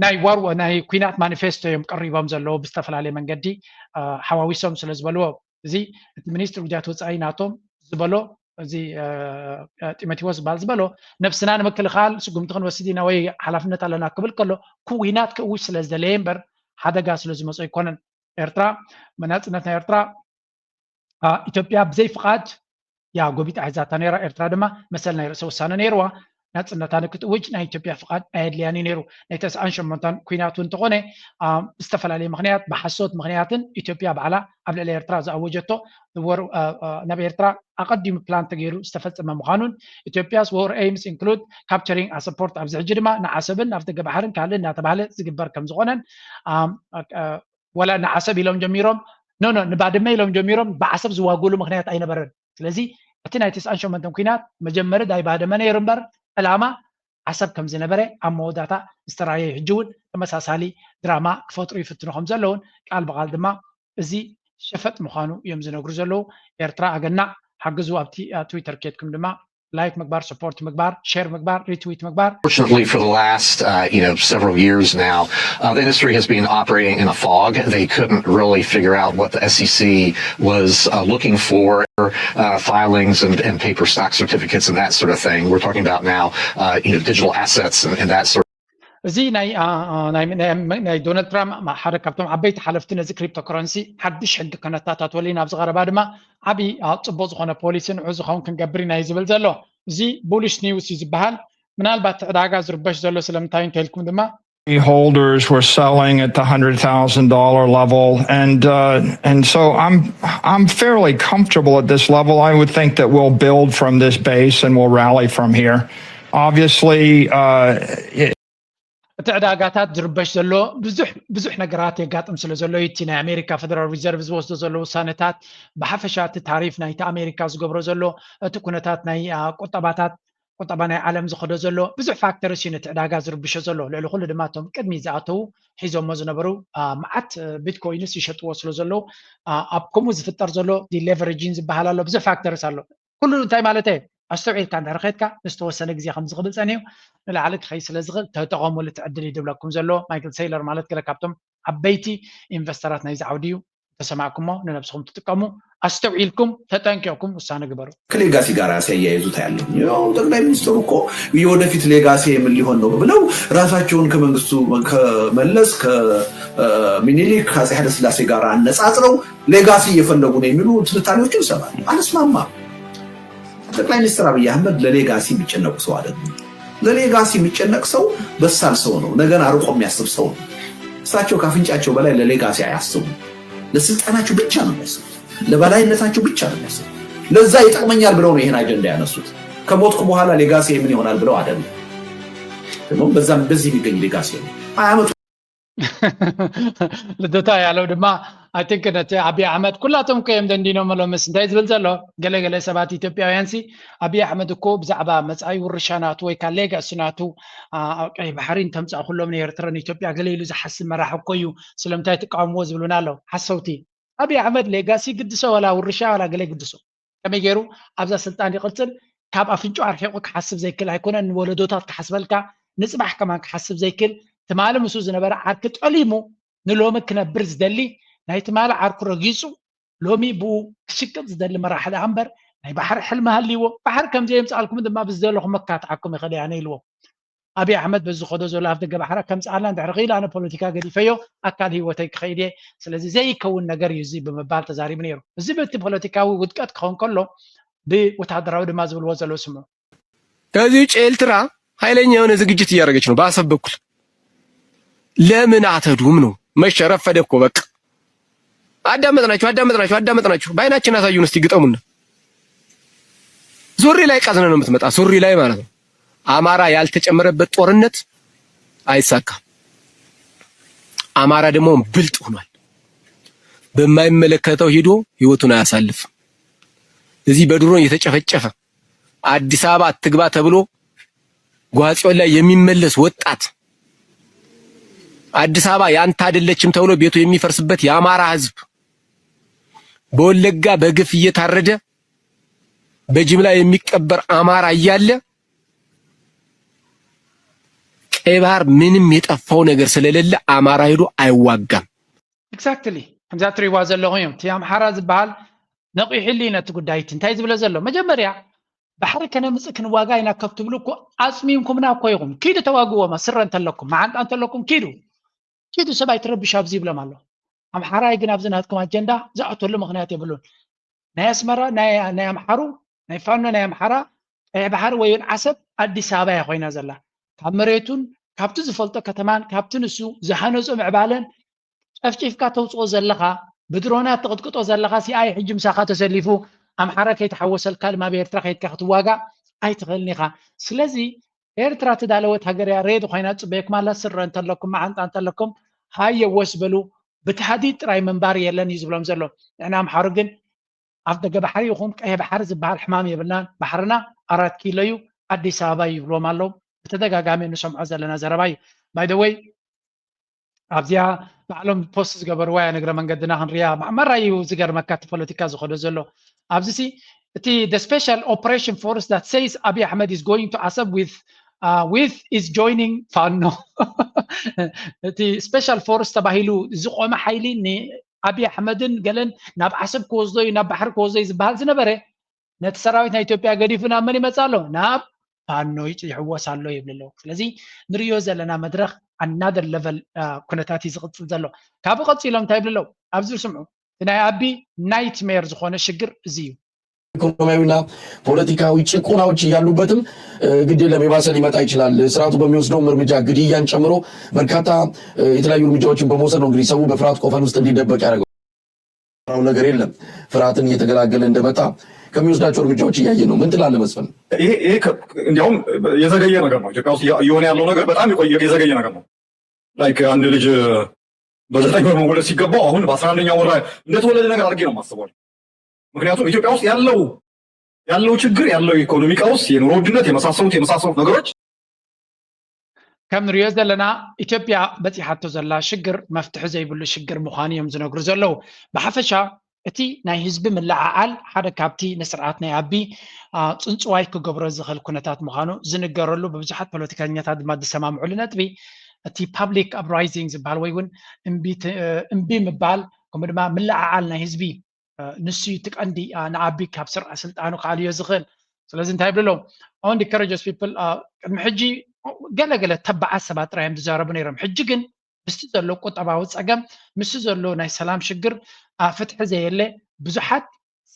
ናይ ዋር ናይ ኩናት ማኒፌስቶ እዮም ቀሪቦም ዘለዉ ብዝተፈላለየ መንገዲ ሓዋዊሶም ስለ ዝበልዎ እዚ እቲ ሚኒስትሪ ጉዳያት ወፃኢ ናቶም ዝበሎ እዚ ጢሞቴዎስ ዝበሃል ዝበሎ ነብስና ንምክልኻል ስጉምቲ ክንወስድ ኢና ወይ ሓላፍነት ኣለና ክብል ከሎ ኩናት ክእውጅ ስለ ዝደለየ እምበር ሓደጋ ስለ ዝመፁ ኣይኮነን። ኤርትራ መናፅነት ናይ ኤርትራ ኢትዮጵያ ብዘይ ፍቓድ እያ ጎቢጣ ሒዛታ ነይራ። ኤርትራ ድማ መሰል ናይ ርእሰ ውሳነ ነይርዋ። ናፅነታ ንክትእውጅ ናይ ኢትዮጵያ ፍቓድ ኣየድልያን እዩ ነይሩ። ናይ ተስዓን ሸሞንተን ኩናት እውን እንተኾነ ብዝተፈላለየ ምክንያት ብሓሶት ምክንያትን ኢትዮጵያ ባዕላ ኣብ ልዕሊ ኤርትራ ዝኣወጀቶ ናብ ኤርትራ ኣቐዲሙ ፕላን ተገይሩ ዝተፈፀመ ምዃኑን ኢትዮጵያስ ወር ኤይምስ ኢንክሉድ ካፕቸሪንግ ኣሰፖርት ኣብዚ ሕጂ ድማ ንዓሰብን ኣብ ደገ ባሕርን ካልእ እናተባህለ ዝግበር ከም ዝኾነን ወላ ንዓሰብ ኢሎም ጀሚሮም ኖ ኖ ንባድመ ኢሎም ጀሚሮም ብዓሰብ ዝዋጉሉ ምክንያት ኣይነበረን። ስለዚ እቲ ናይ ተስዓን ሸሞንተን ኩናት መጀመሪ ናይ ባድመ ነይሩ እምበር ዕላማ ዓሰብ ከም ዝነበረ ኣብ መወዳእታ ዝተራየ ሕጂ እውን ተመሳሳሊ ድራማ ክፈጥሩ ይፍትኑ ከም ዘለውን ቃል ብቃል ድማ እዚ ሸፈጥ ምዃኑ እዮም ዝነግሩ ዘለዉ። ኤርትራ ኣገናዕ ሓግዙ ኣብቲ ትዊተር ኬድኩም ድማ ላይክ ምግባር፣ ሰፖርት ምግባር፣ ሼር ምግባር፣ ሪትዊት ምግባር። Fortunately for the last, uh, you know, several years now, uh, the industry has been operating in a fog. They couldn't really figure out what the S E C was uh, looking for, uh, filings and, and paper stock certificates and that sort of thing. We're talking about now, uh, you know, digital assets and, and that sort of. እዚ ናይ ናይ ዶናልድ ትራምፕ ሓደ ካብቶም ዓበይቲ ሓለፍቲ ነዚ ክሪፕቶ ከረንሲ ሓድሽ ሕጊ ከነታታትወሉ ኢና። ኣብዚ ቀረባ ድማ ዓብዪ ፅቡቅ ዝኾነ ፖሊሲ ንዑ ዝኸውን ክንገብር ኢና እዩ ዝብል ዘሎ። እዚ ቡሊሽ ኒውስ እዩ ዝበሃል። ምናልባት ዕዳጋ ዝርበሽ ዘሎ ስለምንታይ እንተልኩም ድማ holders were selling at the hundred thousand dollar level, and uh, and so I'm I'm fairly comfortable at this level. I would think that we'll build from this base and we'll rally from here. Obviously, uh, it, እቲ ዕዳጋታት ዝርበሽ ዘሎ ብዙሕ ብዙሕ ነገራት የጋጥም ስለ ዘሎ እቲ ናይ ኣሜሪካ ፈደራል ሪዘርቭ ዝወስዶ ዘሎ ውሳነታት ብሓፈሻ እቲ ታሪፍ ናይቲ ኣሜሪካ ዝገብሮ ዘሎ እቲ ኩነታት ናይ ቁጠባታት ቁጠባ ናይ ዓለም ዝኸዶ ዘሎ ብዙሕ ፋክተርስ እዩ ነቲ ዕዳጋ ዝርብሾ ዘሎ። ልዕሊ ኩሉ ድማ እቶም ቅድሚ ዝኣተዉ ሒዞሞ ዝነበሩ መዓት ቢትኮይንስ ይሸጥዎ ስለ ዘለዉ ኣብ ከምኡ ዝፍጠር ዘሎ ዲሌቨሬጂን ዝበሃል ኣሎ ብዙሕ ፋክተርስ ኣሎ። ኩሉ እንታይ ማለት ኣስተውዒልካ እንድሕር ከድካ ንዝተወሰነ ግዜ ከም ዝኽብል ጸኒሑ ንላዕሊ ክኸይ ስለ ዝኽእል ተጠቐሙሉ እቲ ዕድል እዩ ዝብለኩም ዘሎ። ማይክል ሴይለር ማለት ገለ ካብቶም ዓበይቲ ኢንቨስተራት ናይዚ ዓውዲ እዩ። ተሰማዕኩሞ ንነብስኹም ትጥቀሙ ኣስተውዒልኩም ተጠንቂቕኩም ውሳነ ግበሩ። ከሌጋሲ ጋር ሲያያይዙት ያለው ጠቅላይ ሚኒስትሩ እኮ የወደፊት ሌጋሲ የምን ሊሆን ነው ብለው ራሳቸውን ከመንግስቱ ከመለስ ከሚኒሊክ ከአጼ ኃይለስላሴ ጋር አነጻጽረው ሌጋሲ እየፈለጉ ነው የሚሉ ትንታኔዎችን እሰማለሁ። አልስማማም። ጠቅላይ ሚኒስትር አብይ አህመድ ለሌጋሲ የሚጨነቁ ሰው አይደሉም። ለሌጋሲ የሚጨነቅ ሰው በሳል ሰው ነው። ነገን አርቆ የሚያስብ ሰው ነው። እሳቸው ከአፍንጫቸው በላይ ለሌጋሲ አያስቡም። ለስልጣናቸው ብቻ ነው የሚያስቡት። ለበላይነታቸው ብቻ ነው የሚያስቡት። ለዛ ይጠቅመኛል ብለው ነው ይሄን አጀንዳ ያነሱት። ከሞትኩ በኋላ ሌጋሲ ምን ይሆናል ብለው አይደለም። ደግሞ በዛም በዚህ የሚገኝ ሌጋሲ ነው። አያመጡ ልደታ ያለው ድማ I think ነቲ ኣብይ ኣሕመድ ኩላቶም እኮ እዮም ደንዲኖም ኣለምስ እንታይ ዝብል ዘሎ? ገለገለ ሰባት ኢትዮጵያውያን ሲ ኣብይ ኣሕመድ እኮ ብዛዕባ መጻኢ ውርሻ ናቱ ወይ ካ ሌጋሲ ናቱ ኣብ ቀይ ባሕሪ እንተምጻእ ኩሎም ንኤርትራ ንኢትዮጵያ ገለ ኢሉ ዝሓስብ መራሕ እኮ እዩ። ስለምንታይ ትቃወምዎ ዝብሉና ኣለዉ ሓሰውቲ። ኣብይ ኣሕመድ ሌጋሲ ግድሶ ዋላ ውርሻ ዋላ ገለ ግድሶ ከመይ ገይሩ ኣብዛ ስልጣን ይቕጽል? ካብ ኣፍንጫ ኣርሒቑ ክሓስብ ዘይክል ኣይኮነን ንወለዶታት ክሓስበልካ ንጽባሕ ከማን ክሓስብ ዘይክል ትማሊ ምስኡ ዝነበረ ዓርኪ ጠሊሙ ንሎሚ ክነብር ዝደሊ ናይ ትማሊ ዓርኩ ረጊጹ ሎሚ ብኡ ክሽቅጥ ዝደሊ መራሒ ደኣ እምበር ናይ ባሕሪ ሕልሚ ሃልይዎ ባሕሪ ከም ዘየምጽኣልኩም ድማ ብዝደለኹም መካትዓኩም ይኽእል እያ ኢልዎ። ኣብይ ኣሕመድ በዚ ዝኸዶ ዘሎ ኣፍ ደገ ባሕራ ከምጽኣልና እንድሕሪ ክኢሉ ኣነ ፖለቲካ ገዲፈዮ ኣካል ህይወተይ ክኸይድ እየ። ስለዚ ዘይከውን ነገር እዩ እዚ ብምባል ተዛሪቡ ነይሩ። እዚ በቲ ፖለቲካዊ ውድቀት ክኸውን ከሎ ብወታደራዊ ድማ ዝብልዎ ዘለዉ ስምዑ። ከዚህ ውጭ ኤርትራ ኃይለኛ የሆነ ዝግጅት እያደረገች ነው በአሰብ በኩል። ለምን አትሄዱም ነው? መሸ ረፈደ እኮ በቃ። አዳመጥናችሁ አዳመጥናችሁ አዳመጥናችሁ በአይናችን አሳዩን እስቲ ግጠሙና። ሱሪ ላይ ቀዝነ ነው የምትመጣ ሱሪ ላይ ማለት ነው። አማራ ያልተጨመረበት ጦርነት አይሳካም። አማራ ደግሞ ብልጥ ሆኗል። በማይመለከተው ሄዶ ህይወቱን አያሳልፍም። እዚህ በድሮን እየተጨፈጨፈ አዲስ አበባ አትግባ ተብሎ ጓጽዮን ላይ የሚመለስ ወጣት አዲስ አበባ ያንተ አይደለችም ተብሎ ቤቱ የሚፈርስበት የአማራ ህዝብ በወለጋ በግፍ እየታረደ በጅምላ የሚቀበር አማራ እያለ ቀይ ባህር ምንም የጠፋው ነገር ስለሌለ አማራ ሄዶ አይዋጋም። Exactly ከምዛ ትሪዋ ዘለኹም እዮም። እቲ ኣምሓራ ዝበሃል ነቒሕሉ ነቲ ጉዳይ እቲ እንታይ ዝብለ ዘሎ መጀመርያ ባሕሪ ከነምፅእ ክንዋጋ ኢና ከብ ትብሉ እኮ ኣፅሚምኩምና እኮ ኢኹም። ኪዱ ተዋግዎም ስረ እንተለኩም መዓንጣ እንተለኩም ኪዱ ኪዱ ሰብ ኣይትረብሽ ኣብዚ ይብሎም ኣሎ። ኣምሓራይ ግን ኣብዚ ናትኩም ኣጀንዳ ዝኣተሉ ምክንያት የብሉን። ናይ ኣስመራ ናይ ኣምሓሩ ናይ ፋኖ ናይ ኣምሓራ ቀይሕ ባሕሪ ወይ እውን ዓሰብ ኣዲስ ኣበባ እያ ኮይና ዘላ። ካብ መሬቱን ካብቲ ዝፈልጦ ከተማን ካብቲ ንሱ ዝሃነፆ ምዕባለን ጨፍጪፍካ ተውፅኦ ዘለኻ ብድሮናት ተቕጥቅጦ ዘለኻ ሲኣይ ሕጂ ምሳኻ ተሰሊፉ ኣምሓራ ከይተሓወሰልካ ድማ ብኤርትራ ከይድካ ክትዋጋእ ኣይትኽእልን ኢኻ። ስለዚ ኤርትራ ትዳለወት ሃገር እያ። ሬድ ኮይና ትፅበየኩም ኣላ። ስረ እንተለኩም መዓንጣ እንተለኩም ሃየ ወስ በሉ። ብታህዲድ ጥራይ ምንባር የለን እዩ ዝብሎም ዘሎ። ንሕና ኣምሓሩ ግን ኣፍ ደገ ባሕሪ ይኹን ቀይሕ ባሕሪ ዝበሃል ሕማም የብልናን። ባሕርና ኣራት ኪሎ እዩ፣ ኣዲስ ኣበባ እዩ ይብልዎም ኣለዉ። ብተደጋጋሚ እንሰምዖ ዘለና ዘረባ እዩ። By the way ኣብዚኣ ባዕሎም ፖስት ዝገበርዋ እያ ንግረ መንገድና ክንሪኣ ማዕመራ እዩ ዝገርመካ እቲ ፖለቲካ ዝኸዶ ዘሎ ኣብዚ ሲ እቲ the special operation force that says Abiy Ahmed is going to Assab with uh, with is joining ፋኖ እቲ special force ተባሂሉ ዝቆመ ሓይሊ ንኣብይ ኣሕመድን ገለን ናብ ዓሰብ ክወስዶ እዩ ናብ ባሕሪ ክወስዶ እዩ ዝበሃል ዝነበረ ነቲ ሰራዊት ናይ ኢትዮጵያ ገዲፉ ናብ መን ይመጽእ ኣሎ ናብ ፋኖ ይሕወስ ኣሎ ይብል ኣለዉ ስለዚ ንርእዮ ዘለና መድረኽ another level ኩነታት እዩ ዝቕፅል ዘሎ ካብኡ ቀፂሎም እንታይ ይብል ኣለዉ ኣብዚ ስምዑ እቲ ናይ ኣቢ ናይትሜር ዝኾነ ሽግር እዚ እዩ ኢኮኖሚያዊና ፖለቲካዊ ጭቆናዎች እያሉበትም ግድ የለም የባሰ ሊመጣ ይችላል። ስርዓቱ በሚወስደውም እርምጃ ግድያን ጨምሮ በርካታ የተለያዩ እርምጃዎችን በመውሰድ ነው እንግዲህ ሰው በፍርሃት ቆፈን ውስጥ እንዲደበቅ ያደረገው። ነገር የለም። ፍርሃትን እየተገላገለ እንደመጣ ከሚወስዳቸው እርምጃዎች እያየን ነው። ምን ትላለህ መስፍን? ይሄ ይሄ ከ- እንዲያውም የዘገየ ነገር ነው። ኢትዮጵያ ውስጥ እያ- እየሆነ ያለው ነገር በጣም የቆየ የዘገየ ነገር ነው። ላይክ አንድ ልጅ በዘጠኝ ወር መወለድ ሲገባው አሁን በአስራ አንደኛ ወር ላይ እንደተወለደ ነገር አድርጌ ነው የማስበው። ምክንያቱም ኢትዮጵያ ውስጥ ያለው ያለው ችግር ያለው የኢኮኖሚ ቀውስ፣ የኑሮ ውድነት የመሳሰሉት የመሳሰሉት ነገሮች ከም ንሪኦ ዘለና ኢትዮጵያ በፂሓቶ ዘላ ሽግር መፍትሒ ዘይብሉ ሽግር ምዃኑ እዮም ዝነግሩ ዘለዉ። ብሓፈሻ እቲ ናይ ህዝቢ ምልዕዓል ሓደ ካብቲ ንስርዓት ናይ ኣቢ ጽንፅዋይ ክገብሮ ዝኽእል ኩነታት ምዃኑ ዝንገረሉ ብብዙሓት ፖለቲከኛታት ድማ ዝሰማምዑሉ ነጥቢ እቲ public uprising ዝበሃል ወይ እውን እምቢ ምባል ከምኡ ድማ ምልዕዓል ናይ ህዝቢ ንሱ እዩ እቲ ቀንዲ ንኣቢ ካብ ስርዓ ስልጣኑ ክኣልዮ ዝኽእል ስለዚ እንታይ ይብልሎ on the courageous people ቅድሚ ሕጂ ገለገለ ተባዓት ሰባት ጥራይ እዮም ዝዛረቡ ነይሮም ሕጂ ግን ምስቲ ዘሎ ቁጠባዊ ፀገም ምስቲ ዘሎ ናይ ሰላም ሽግር ፍትሒ ዘየለ ብዙሓት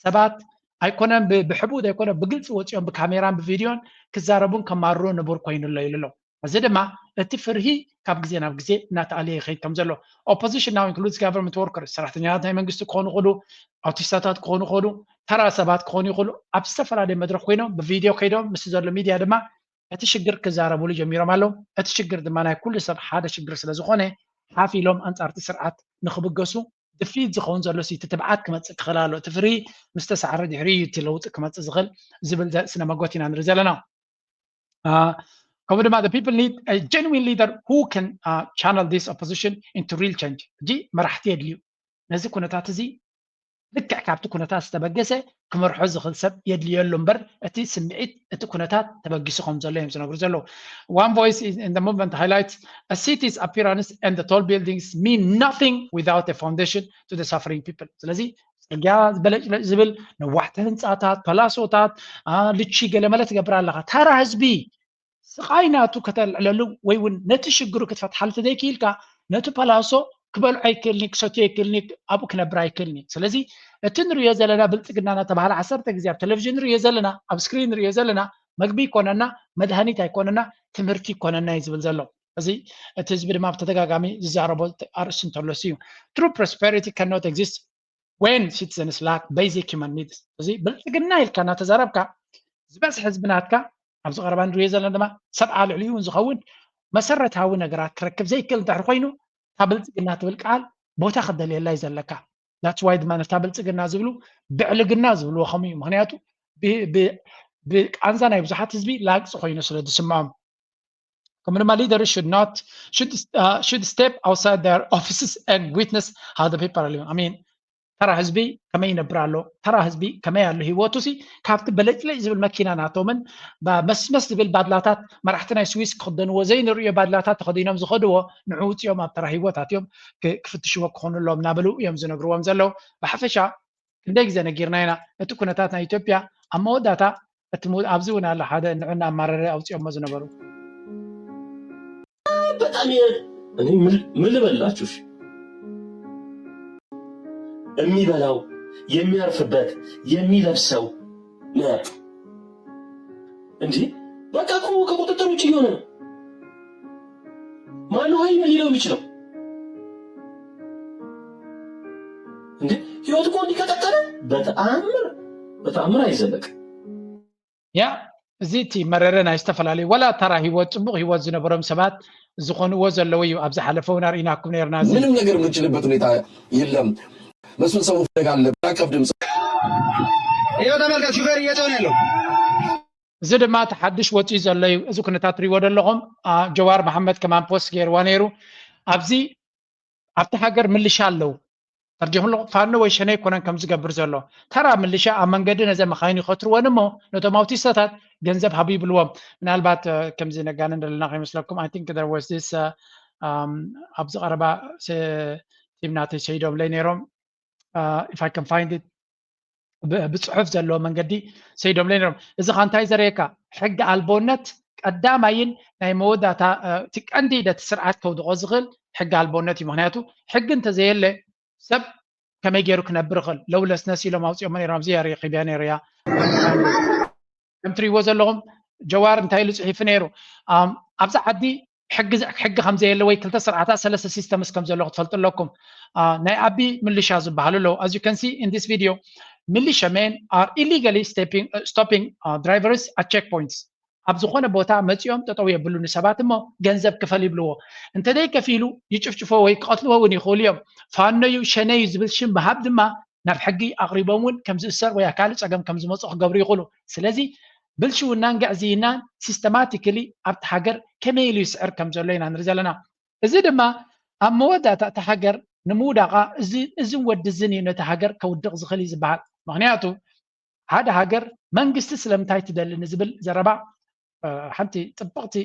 ሰባት ኣይኮነን ብሕቡእ ዘይኮነ ብግልፂ ወፂኦም ብካሜራን ብቪድዮን ክዛረቡን ከማርሩ ንቡር ኮይኑ ኣሎ ኢሉ ኣሎ እዚ ድማ እቲ ፍርሂ ካብ ግዜ ናብ ግዜ እናተኣለየ ይኸይድ ከም ዘሎ opposition now includes government workers ሰራሕተኛታት ናይ መንግስቲ ክኾኑ ይኽእሉ ኣውቲስታታት ክኾኑ ይኽእሉ ተራ ሰባት ክኾኑ ይኽእሉ ኣብ ዝተፈላለየ መድረክ ኮይኖም ብቪድዮ ከይዶም ምስ ዘሎ ሚድያ ድማ እቲ ሽግር ክዛረብሉ ጀሚሮም ኣለዉ እቲ ሽግር ድማ ናይ ኩሉ ሰብ ሓደ ሽግር ስለ ዝኾነ ሓፍ ኢሎም ኣንፃርቲ ስርዓት ንክብገሱ ድፍኢት ዝኸውን ዘሎ እቲ ትብዓት ክመፅእ ክኽእል ኣሎ። እቲ ፍሪ ምስ ተሳዕረ ድሕሪ እዩ እቲ ለውጢ ክመፅእ ዝኽእል ዝብል ስነ መጎት ኢና ንርኢ ዘለና። ከምኡ ድማ the people need a genuine leader who can channel this opposition into real change። ሕጂ መራሕቲ የድልዩ። ነዚ ኩነታት እዚ ልክዕ ካብቲ ኩነታት ዝተበገሰ ክመርሖ ዝኽእል ሰብ የድልዮ ኣሎ እምበር እቲ ስምዒት እቲ ኩነታት ተበጊሱ ከም ዘሎ እዮም ዝነግሩ ዘለዉ። One voice in the movement highlights a city's appearance and the tall buildings mean nothing without a foundation to the suffering people። ስለዚ ፅርግያ በለጭለጭ ዝብል ነዋሕቲ ህንፃታት፣ ፓላሶታት፣ ልቺ ገለመለ ትገብር ኣለኻ። ተራ ህዝቢ ስቓይ ናቱ ከተልዕለሉ ወይ እውን ነቲ ሽግሩ ክትፈትሓሉ ተዘይክኢልካ ነቲ ፓላሶ ክበልዖ ኣይክእልኒ፣ ክሰትዮ ኣይክእልኒ፣ ኣብኡ ክነብር ኣይክእልኒ። ስለዚ እቲ ንሪኦ ዘለና ብልፅግና እናተባህለ ዓሰርተ ግዜ ኣብ ቴሌቪዥን ንሪኦ ዘለና፣ ኣብ ስክሪን ንሪኦ ዘለና መግቢ ይኮነና፣ መድሃኒት ኣይኮነና፣ ትምህርቲ ይኮነና እዩ ዝብል ዘሎ። እዚ እቲ ህዝቢ ድማ ብተደጋጋሚ ዝዛረቦ ኣርእስቲ እንተሎሲ እዩ። True prosperity cannot exist when citizens lack basic human needs። እዚ ብልፅግና ኢልካ እናተዛረብካ ዝበዝሕ ህዝቢ ናትካ ኣብዚ ቀረባ ንሪኦ ዘለና ድማ ሰብዓ ልዕሊኡ እውን ዝኸውን መሰረታዊ ነገራት ክረክብ ዘይክእል እንድሕር ኮይኑ እታ ብልፅግና ትብል ቃል ቦታ ክደልየላ እዩ ዘለካ። That's why ድማ ነታ ብልፅግና ዝብሉ ብዕልግና ዝብልዎ ከምኡ እዩ። ምክንያቱ ብቃንዛ ናይ ብዙሓት ህዝቢ ላግፂ ኮይኑ ስለ ዝስምዖም ከምኡ ድማ leaders should not should, uh, should step outside their offices and witness how the people are living. I mean ተራ ህዝቢ ከመይ ይነብር ኣሎ፣ ተራ ህዝቢ ከመይ ኣሎ ህይወቱ ሲ ካብቲ በለጭለጭ ዝብል መኪና ናቶምን መስመስ ዝብል ባድላታት መራሕቲ ናይ ስዊስ ክክደንዎ ዘይንርእዮ ባድላታት ተኸዲኖም ዝኸድዎ ንዑ ውፅኦም ኣብ ተራ ህይወታት እዮም ክፍትሽዎ ክኾኑ ኣለዎም እናበሉ እዮም ዝነግርዎም ዘለዉ። ብሓፈሻ ክንደይ ግዜ ነጊርና ኢና እቲ ኩነታት ናይ ኢትዮጵያ ኣብ መወዳእታ እቲ ኣብዚ እውን ኣሎ ሓደ ንዑ እናማረረ ኣውፅኦሞ ዝነበሩ በጣም እኔ ምን ልበላችሁ የሚበላው የሚያርፍበት የሚለብሰው እንዲህ በቃ እኮ ከቁጥጥር ውጭ እየሆነ ነው። ማነው ሀይ ሊለው የሚችለው? እንዴ ህይወት እኮ እንዲህ ከቀጠለ በተአምር በተአምር አይዘለቅም። ያ እዚ እቲ መረረ ናይ ዝተፈላለዩ ወላ ተራ ህይወት ፅቡቅ ህይወት ዝነበሮም ሰባት ዝኾንዎ ዘለዉ እዩ። ኣብ ዝሓለፈ እውን ኣርኢናኩም ነርና። እዚ ምንም ነገር የምንችልበት ሁኔታ የለም። መስፍን ሰው ፍለጋ አለ። አቀፍ ድምፅ ይኸው ተመልከት፣ ሹፌር እየጮኸ ነው ያለው። እዚ ድማ እቲ ሓድሽ ወፂኡ ዘሎ እዩ። እዚ ኩነታት ትሪእዎ ዘለኹም ጀዋር መሓመድ ከማን ፖስት ገይርዋ ነይሩ። ኣብዚ ኣብቲ ሃገር ምልሻ ኣለዉ። ተርዲኹም ኣለኹም ፋኖ ወይ ሸኔ ኣይኮነን ከም ዝገብር ዘሎ። ተራ ምልሻ ኣብ መንገዲ ነዘ መኻይን ይኸትርወን እሞ ነቶም ኣውቲስታታት ገንዘብ ሃቡ ይብልዎም። ምናልባት ከምዚ ነጋንን ዘለና ከይመስለኩም I think there was this ኣብዚ ቀረባ ቲም ናተይ ሰይዶምለይ ነይሮም if I can find it ብፅሑፍ ዘለዎ መንገዲ ሰይዶምለይ ነይሮም። እዚ ካ እንታይ ዘርእየካ? ሕጊ ኣልቦነት ቀዳማይን ናይ መወዳእታ እቲ ቀንዲ ነቲ ስርዓት ከውድቆ ዝኽእል ሕጊ ኣልቦነት እዩ። ምክንያቱ ሕጊ እንተዘየለ ሰብ ከመይ ገይሩ ክነብር ይኽእል? ለውለስነስ ኢሎም ኣውፅኦሞ ነይሮም። ኣብዚ ረኺብያ ነይረያ ከም ትሪእዎ ዘለኹም ጀዋር እንታይ ኢሉ ፅሒፉ ነይሩ? ኣብዚ ዓዲ ሕጊ ከም ዘየለ ወይ ክልተ ስርዓታት ሰለስተ ሲስተምስ ከም ዘሎ ክትፈልጡ ኣለኩም። ናይ ኣቢ ምልሻ ዝበሃሉ ኣለዉ። As you can see in this video, militiamen are illegally stopping drivers at checkpoints። ኣብ ዝኾነ ቦታ መፂኦም ጠጠው የብሉ ንሰባት እሞ ገንዘብ ክፈል ይብልዎ። እንተደይ ከፊሉ ይጭፍጭፎ ወይ ክቐትልዎ እውን ይኽእሉ እዮም። ፋኖ እዩ ሸነ እዩ ዝብል ሽም ምሃብ ድማ ናብ ሕጊ ኣቕሪቦም እውን ከም ዝእሰር ወይ ኣካል ፀገም ከም ዝመፁ ክገብሩ ይኽእሉ። ስለዚ ብልሽውናን ግዕዝይናን systematically ኣብቲ ሃገር ከመይ ኢሉ ይስዕር ከም ዘሎ ኢና ንርኢ ዘለና። እዚ ድማ ኣብ መወዳእታ እታ ሃገር ንምውዳቓ እዝን ወዲ እዝን እዩ ነቲ ሃገር ከውድቕ ዝኽእል እዩ ዝበሃል። ምክንያቱ ሓደ ሃገር መንግስቲ ስለምንታይ ትደሊ ንዝብል ዘረባ ሓንቲ ፅብቕቲ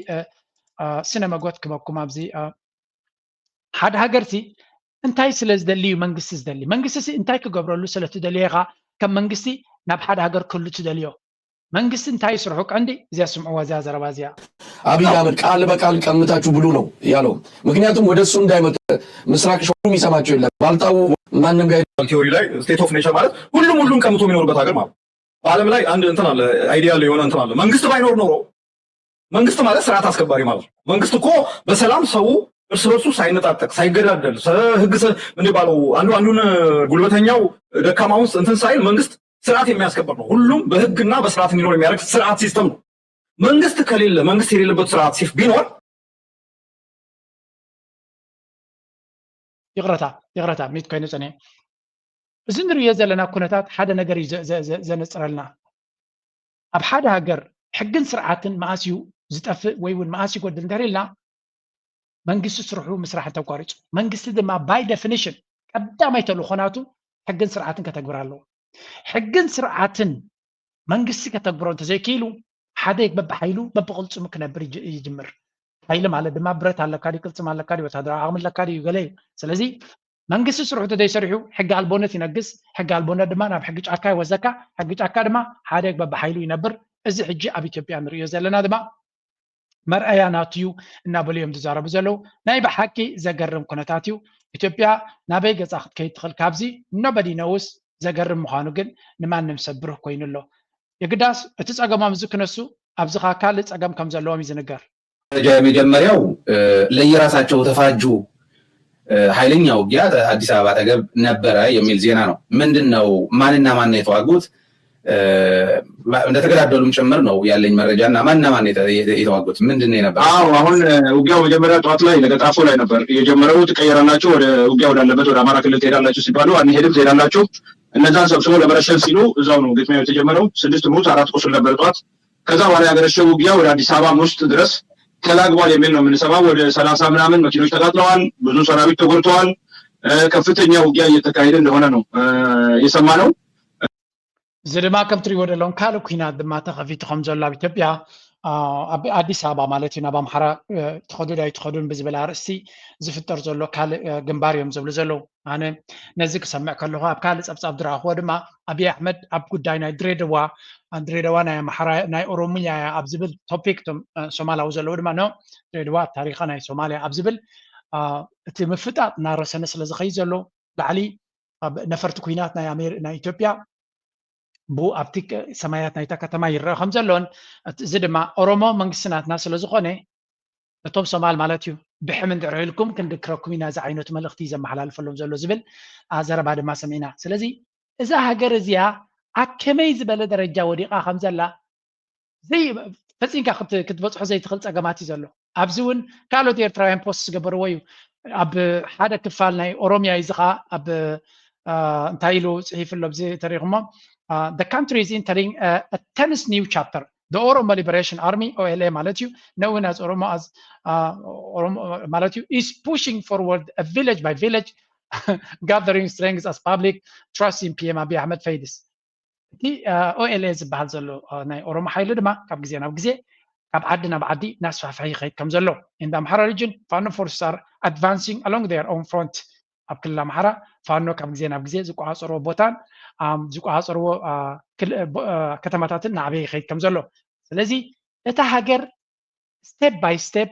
ስነ መጎት ክበኩም ኣብዚ ሓደ ሃገር ሲ እንታይ ስለ ዝደሊ እዩ መንግስቲ ዝደሊ? መንግስቲ ሲ እንታይ ክገብረሉ ስለ ትደልዮ ኢኻ ከም መንግስቲ ናብ ሓደ ሃገር ክህሉ ትደልዮ? መንግስቲ እንታይ ስርሑ ቀንዲ እዚኣ ስምዕዋ እዚኣ ዘረባ እዚኣ አብይ አህመድ ቃል በቃል ቀምታችሁ ብሉ ነው ያለው። ምክንያቱም ወደ እሱ እንዳይመጡ ምስራቅ ሸዋ የሚሰማቸው የለም። ባልታው ማንም ጋር theory ላይ state of nature ማለት ሁሉም ሁሉም ቀምቶ የሚኖርበት ሀገር ማለት በዓለም ላይ አንድ እንትን አለ፣ idea አለ፣ የሆነ እንትን አለ። መንግስት ባይኖር ኖሮ መንግስት ማለት ስርዓት አስከባሪ ማለት ነው። መንግስት እኮ በሰላም ሰው እርስ በርሱ ሳይነጣጠቅ ሳይገዳደል ህግ እንደ ባለው አንዱ አንዱን ጉልበተኛው ደካማውን እንትን ሳይል መንግስት ስርዓት የሚያስከብር ነው። ሁሉም በህግና በስርዓት እንዲኖር የሚያደርግ ስርዓት system ነው። መንግስት ከሌለ መንግስት የሌለበት ስርዓት ሲፍ ቢኖር ይቕረታ፣ ይቕረታ፣ ሚት ኮይኑ ጸኒሐ። እዚ ንርእዮ ዘለና ኩነታት ሓደ ነገር እዩ ዘ-፣ ዘ-፣ ዘ-፣ ዘነጽረልና። ኣብ ሓደ ሃገር ሕግን ስርዓትን መኣስ እዩ ዝጠፍእ ወይ እውን መኣስ ይጎድል እንድሕር ኢልና፣ መንግስቲ ስርሑ ምስራሕ እንተቋሪጹ፣ መንግስቲ ድማ by definition ቀዳማይ ተልእኾ ናቱ ሕግን ስርዓትን ከተግብር ኣለዎ። ሕግን ስርዓትን መንግስቲ ከተግብሮ እንተዘይክኢሉ፣ ሓደ በብሓይሉ በብቕልጽሙ ክነብር ይጅ-፣ ይጅምር። ሓይሊ ማለት ድማ ብረት ኣለካ ድዩ፣ ቅልጽም ኣለካ ድዩ፣ ወታደራዊ ዓቕሚ ኣለካ ድዩ፣ ገለ እዩ። ስለዚ መንግስቲ ስርሑ እንተዘይሰሪሑ ሕጊ ኣልቦነት ይነግስ። ሕጊ ኣልቦነት ድማ ናብ ሕጊ ጫካ ይወስደካ። ሕጊ ጫካ ድማ ሓደ በብሓይሉ ይነብር። እዚ ሕጂ ኣብ ኢትዮጵያ ንርእዮ ዘለና ድማ መርኣያ ናቱ እዩ እናበሉ እዮም ዝዛረቡ ዘለዉ። ናይ ብሓቂ ዘገርም ኩነታት እዩ። ኢትዮጵያ ናበይ ገጻ ክትከይድ ትኽእል ካብዚ? Nobody knows። ዘገርም ምዃኑ ግን ንማንም ሰብ ብሩህ ኮይኑ ኣሎ። የግዳስ እቲ ጸገሞም እዚ ክነሱ ኣብዚ ኸኣ ካልእ ጸገም ከም ዘለዎም እዩ ዝንገር። ደረጃ የመጀመሪያው ለየራሳቸው ተፋጁ፣ ኃይለኛ ውጊያ አዲስ አበባ አጠገብ ነበረ የሚል ዜና ነው። ምንድን ነው? ማንና ማን ነው የተዋጉት? እንደተገዳደሉም ጭምር ነው ያለኝ መረጃ። እና ማንና ማን የተዋጉት? ምንድን ነው የነበረው? አዎ፣ አሁን ውጊያው መጀመሪያ ጠዋት ላይ ለገጣፎ ላይ ነበር የጀመረው። ትቀየራላችሁ፣ ወደ ውጊያ ወዳለበት ወደ አማራ ክልል ትሄዳላችሁ ሲባሉ አንሄድም፣ ትሄዳላችሁ። እነዛን ሰብስበው ለመረሸን ሲሉ እዛው ነው ግጥሚያው የተጀመረው። ስድስት ሙት አራት ቁስል ነበር ጠዋት። ከዛ በኋላ ያገረሸው ውጊያ ወደ አዲስ አበባ ውስጥ ድረስ ተላግቧል የሚል ነው የምንሰማው። ወደ ሠላሳ ምናምን መኪኖች ተቃጥለዋል፣ ብዙ ሰራዊት ተጎድተዋል። ከፍተኛ ውጊያ እየተካሄደ እንደሆነ ነው የሰማነው። እዚ ድማ ከም ትሪእዎ ዘለኹም ካልእ ኲናት ድማ ተኸፊቱ ከም ዘሎ ኣብ ኢትዮጵያ፣ ኣብ ኣዲስ ኣበባ ማለት እዩ፣ ናብ ኣምሓራ ትኸዱ ዶ ኣይትኸዱን ብዝብል ኣርእስቲ ዝፍጠር ዘሎ ካልእ ግንባር እዮም ዝብሉ ዘለዉ። ኣነ ነዚ ክሰምዕ ከለኹ ኣብ ካልእ ጸብጻብ ዝረኣኽዎ ድማ ኣብይ ኣሕመድ ኣብ ጉዳይ ናይ ድሬዳዋ፣ ድሬዳዋ ናይ ኣምሓራ ናይ ኦሮሚያ እያ ኣብ ዝብል ቶፒክ፣ እቶም ሶማላዊ ዘለዉ ድማ ኖ፣ ድሬዳዋ ኣብ ታሪኻ ናይ ሶማልያ ኣብ ዝብል እቲ ምፍጣጥ እናረሰነ ስለ ዝኸይድ ዘሎ ላዕሊ ኣብ ነፈርቲ ኲናት ናይ ኣሜሪ-፣ ናይ ኢትዮጵያ ብኡ ኣብቲ ሰማያት ናይታ ከተማ ይረአ ከም ዘሎን፣ እዚ ድማ ኦሮሞ መንግስቲ ናትና ስለ ዝኾነ ነቶም ሶማል ማለት እዩ ብሕም እንድሕር ኢልኩም ክንድክረኩም ኢና ዝዓይነቱ መልእኽቲ እዩ ዘመሓላልፈሎም ዘሎ ዝብል ዘረባ ድማ ሰሚዕና። ስለዚ እዛ ሃገር እዚኣ ኣብ ከመይ ዝበለ ደረጃ ወዲቓ ከም ዘላ ዘይ-፣ ፈጺምካ ክት-፣ ክትበጽሖ ዘይትኽእል ጸገማት እዩ ዘሎ። ኣብዚ እውን ካልኦት ኤርትራውያን ፖስት ዝገበርዎ እዩ። ኣብ ሓደ ክፋል ናይ ኦሮሚያ እዩ፣ እዚ ኸኣ ኣብ እንታይ ኢሉ ጽሒፉ ኣሎ ኣብዚ ተሪኹሞ፣ the country is entering a tense new chapter, the Oromo Liberation Army, O L A ማለት እዩ፣ known as Oromo as ማለት እዩ, is pushing forward a village by village gathering strength as public trust in P M Abiy Ahmed fades. እቲ O L A ዝበሃል ዘሎ ናይ ኦሮሞ ሓይሊ ድማ ካብ ግዜ ናብ ግዜ ካብ ዓዲ ናብ ዓዲ እናስፋሕፈሐ ይኸይድ ከም ዘሎ። In the Amhara region, Fano forces are advancing along their own front. ኣብ ክልል ኣምሓራ ፋኖ ካብ ግዜ ናብ ግዜ ዝቆጻጸርዎ ቦታን ዝቆጻጸርዎ ከተማታትን እናዓበየ ይኸይድ ከም ዘሎ። ስለዚ እታ ሃገር step by step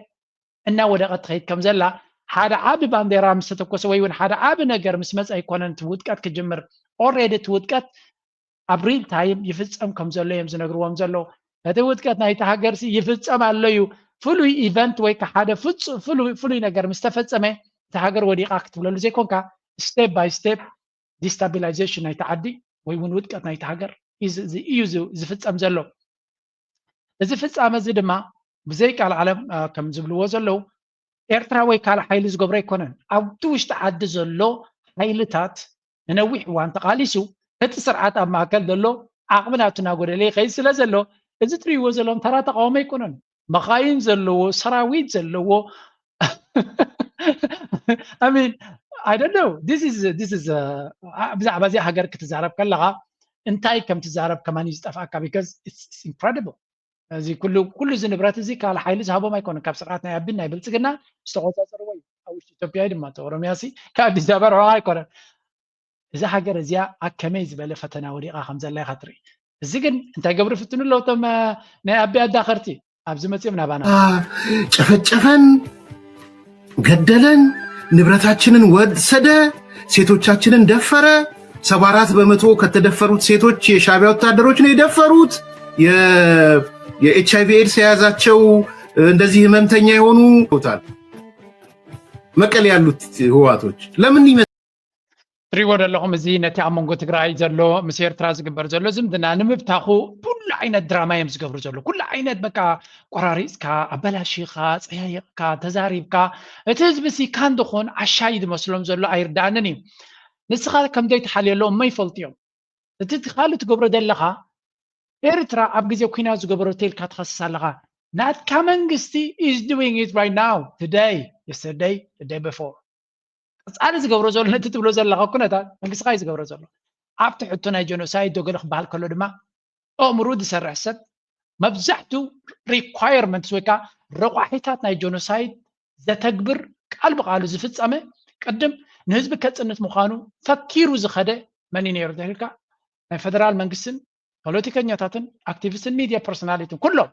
እናወደቐት ትኸይድ ከም ዘላ፣ ሓደ ዓቢ ባንዴራ ምስ ተተኮሰ ወይ እውን ሓደ ዓቢ ነገር ምስ መጸ ኣይኮነን እቲ ውድቀት ክጅምር። Already እቲ ውድቀት ኣብ real time ይፍጸም ከም ዘሎ እዮም ዝነግርዎም ዘለዉ። እቲ ውድቀት ናይቲ ሃገር ሲ ይፍጸም ኣሎ እዩ። ፍሉይ event ወይ ከዓ ሓደ ፍጹ-፣ ፍሉይ፣ ፍሉይ ነገር ምስ ተፈጸመ እታ ሃገር ወዲቓ ክትብለሉ ዘይኮንካ step by step destabilization ናይቲ ዓዲ ወይ እውን ውድቀት ናይቲ ሃገር እዩ ዝ-፣ ዝ-፣ እዩ ዝ-፣ ዝፍጸም ዘሎ። እዚ ፍጻመ እዚ ድማ ብዘይ ቃል ዓለም ከም ዝብልዎ ዘለዉ ኤርትራ ወይ ካልእ ሓይሊ ዝገብሮ ኣይኮነን። ኣብቲ ውሽጢ ዓዲ ዘሎ ሓይልታት ንነዊሕ እዋን ተቓሊሱ ነቲ ስርዓት ኣብ ማእከል ዘሎ ዓቕሚ ናቱ እናጎደለ ይኸይድ ስለ ዘሎ እዚ ትርእይዎ ዘለኹም ተራ ተቓውሞ ኣይኮነን። መኻይን ዘለዎ፣ ሰራዊት ዘለዎ I mean, I don't know. This is, this is, ብዛዕባ እዚኣ ሃገር ክትዛረብ ከለኻ እንታይ ከም ትዛረብ ከማን እዩ ዝጠፍኣካ፣ because it's incredible። እዚ ኩሉ፣ ኩሉ እዚ ንብረት እዚ ካልእ ሓይሊ ዝሃቦም ኣይኮነን። ካብ ስርዓት ናይ ኣቢን ናይ ብልጽግና ዝተቆጻጸርዎ እዩ። ኣብ ውሽጢ ኢትዮጵያ እዩ ድማ፣ እቲ ኦሮሚያ ሲ ካብ ኣዲስ ኣበባ ርሑቕ ኣይኮነን። እዛ ሃገር እዚኣ ኣብ ከመይ ዝበለ ፈተና ወዲቓ ከም ዘላ ኢኻ ትርኢ። እዚ ግን እንታይ ገብሩ ይፍትኑ ኣለዉ እቶም ናይ ኣቢ ኣዳኸርቲ? ኣብዚ መጺኦም ናባና ጨፈጨፈን፣ ገደለን፣ ንብረታችንን ወሰደ፣ ሴቶቻችንን ደፈረ። ሰባ አራት በመቶ ከተደፈሩት ሴቶች የሻዕቢያ ወታደሮች ነው የደፈሩት። የ-፣ የ ኤች አይ ቪ ኤድስ የያዛቸው እንደዚህ ህመምተኛ የሆኑ ይሞታል። መቀሌ ያሉት ህወሓቶች ለምን ይመ- ትሪእዎ ዘለኹም፣ እዚ ነቲ ኣብ መንጎ ትግራይ ዘሎ ምስ ኤርትራ ዝግበር ዘሎ ዝምድና ንምብታኹ ኩሉ ዓይነት ድራማ እዮም ዝገብሩ ዘሎ። ኩሉ ዓይነት፣ በቃ፣ ቆራሪፅካ፣ ኣበላሺኻ፣ ፀያይቕካ፣ ተዛሪብካ፣ እቲ ህዝቢ ሲ ካን ድኾን ዓሻ እዩ ዝመስሎም ዘሎ፣ ኣይርዳእንን እዩ። ንስኻ ከም ዘይትሓልየሎም እሞ ይፈልጡ እዮም። እቲ ካልእ ትገብሮ ዘለኻ፣ ኤርትራ ኣብ ግዜ ኩናት ዝገበረቶ ኢልካ ትኸስስ ኣለኻ። ናትካ መንግስቲ is doing it right now, today, yesterday, the day before። ቀፃሊ ዝገብሮ ዘሎ፣ ነቲ ትብሎ ዘለኻ ኩነታት መንግስትኻ እዩ ዝገብሮ ዘሎ። ኣብቲ ሕቶ ናይ ጀኖሳይድ ዶ ገለ ክበሃል ከሎ ድማ፣ ኣእምሩ ዝሰርሕ ሰብ፣ መብዛሕቱ requirements ወይ ከዓ ረቋሒታት ናይ ጀኖሳይድ ዘተግብር፣ ቃል ብቃሉ ዝፍፀመ፣ ቅድም ንህዝቢ ከፅንት ምዃኑ ፈኪሩ ዝኸደ መን እዩ ነይሩ ተልካ፣ ናይ ፌደራል መንግስትን ፖለቲከኛታትን ኣክቲቪስትን ሚድያ ፐርሶናሊትን ኩሎም።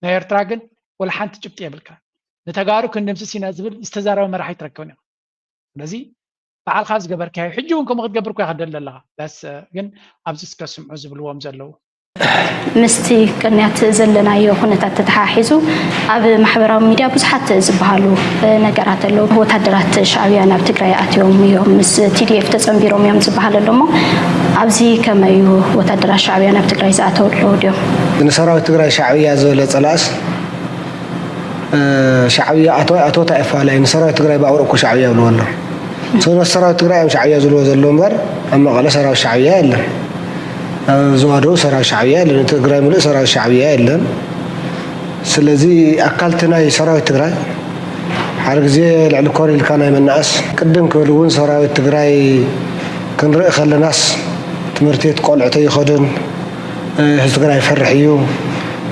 ናይ ኤርትራ ግን ወላ ሓንቲ ጭብጢ የብልካ። ንተጋሩ ክንድምስስ ኢና ዝብል ዝተዛረበ መራሒ ኣይትረክብን ኢኻ። ስለዚ ባዕልካ ዝገበርካዮ ሕጂ እውን ከምኡ ክትገብር እኮ ኢኻ ትደሊ ዘለኻ። በስ ግን ኣብዚ እስከ ስምዑ ዝብልዎም ዘለዉ። ምስቲ ቅንያት ዘለናዮ ኩነታት ተተሓሒዙ ኣብ ማሕበራዊ ሚድያ ብዙሓት ዝበሃሉ ነገራት ኣለዉ። ወታደራት ሻዕብያ ናብ ትግራይ ኣትዮም እዮም፣ ምስ ቲ ዲ ኤፍ ተፀንቢሮም እዮም ዝበሃል ኣሎ እሞ፣ ኣብዚ ከመይ እዩ? ወታደራት ሻዕብያ ናብ ትግራይ ዝኣተው ኣለዉ ድዮም? ንሰራዊት ትግራይ ሻዕብያ ዝበለ ፀላእስ ሻዕብያ ኣቶ ኣቶ ታይፋ ላይ ንሰራዊት ትግራይ ብኣውሮ እኮ ሻዕብያ ይብልዎ ኣሎ። ሰራዊት ትግራይ እዮም ሻዕብያ ዝብልዎ ዘሎ እምበር ኣብ መቐለ ሰራዊት ሻዕብያ የለን። ኣብ ዝዋደው ሰራዊት ሻዕብያ የለን። ትግራይ ሙሉእ ሰራዊት ሻዕብያ የለን። ስለዚ ኣካልቲ ናይ ሰራዊት ትግራይ ሓደ ግዜ ልዕሊ ኮር ኢልካ ናይ መናእስ ቅድም ክብል እውን ሰራዊት ትግራይ ክንርኢ ከለናስ ትምህርቲ ቤት ቆልዑ ተይኸዱን ህዝቢ ትግራይ ይፈርሕ እዩ።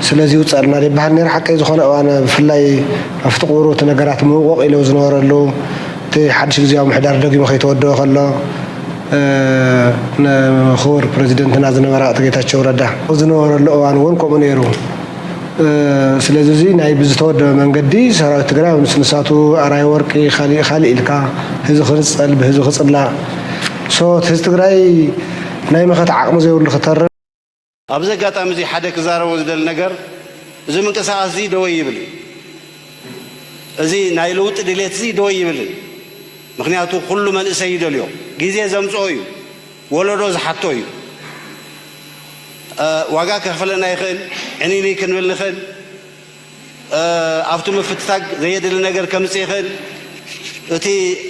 ስለዚ ይውፀልና ይበሃል ነይሩ። ሓቀይ ዝኾነ እዋን ብፍላይ ኣብቲ ቁሩብ እቲ ነገራት ምውቕቕ ኢለው ዝነበረሉ እቲ ሓድሽ ግዜያዊ ምሕዳር ደጊሙ ከይተወደበ ከሎ ንክቡር ፕሬዚደንትና ዝነበረ ኣቶ ጌታቸው ረዳ ዝነበረሉ እዋን እውን ከምኡ ነይሩ። ስለዚ እዚ ናይ ብዝተወደበ መንገዲ ሰራዊት ትግራይ ምስ ንሳቱ ኣራይ ወርቂ ካሊእ ካሊእ ኢልካ ህዝቢ ክርፀል ብህዝቢ ክፅላእ ሶት ህዝቢ ትግራይ ናይ መኸት ዓቕሚ ዘይብሉ ክተርፍ ኣብዚ ኣጋጣሚ እዚ ሓደ ክዛረቦ ዝደሊ ነገር፣ እዚ ምንቅስቃስ እዚ ደወ ይብል፣ እዚ ናይ ለውጢ ድሌት እዚ ደወ ይብል። ምክንያቱ ኩሉ መንእሰይ ይደልዮ፣ ግዜ ዘምፅኦ እዩ፣ ወለዶ ዝሓቶ እዩ። ዋጋ ከኽፍለና ይኽእል፣ ዕንይንይ ክንብል ንኽእል፣ ኣብቲ ምፍትታግ ዘየድሊ ነገር ከምፅእ ይኽእል። እቲ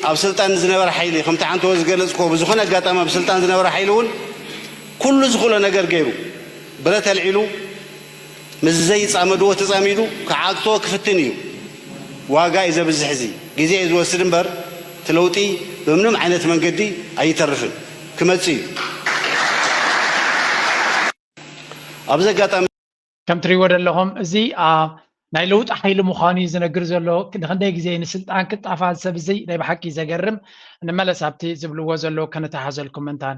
ኣብ ስልጣን ዝነበረ ሓይሊ ከምቲ ዓንተወ ዝገለፅክዎ ብዝኾነ ኣጋጣሚ ኣብ ስልጣን ዝነበረ ሓይሊ እውን ኩሉ ዝኽእሎ ነገር ገይሩ ብረት ኣልዒሉ ምስ ዘይፃመድዎ ተፃሚዱ ክዓግቶ ክፍትን እዩ። ዋጋ እዩ ዘብዝሕ፣ እዚ ግዜ እዩ ዝወስድ እምበር እቲ ለውጢ ብምንም ዓይነት መንገዲ ኣይተርፍን ክመፅእ እዩ። ኣብዚ ኣጋጣሚ ከም ትሪእዎ ዘለኹም እዚ ናይ ለውጢ ሓይሊ ምዃኑ እዩ ዝነግር ዘሎ። ንክንደይ ግዜ ንስልጣን ክጣፋ ዝሰብ እዚ ናይ ብሓቂ ዘገርም። ንመለስ ኣብቲ ዝብልዎ ዘለዉ ከነተሓዘልኩም ምንታን።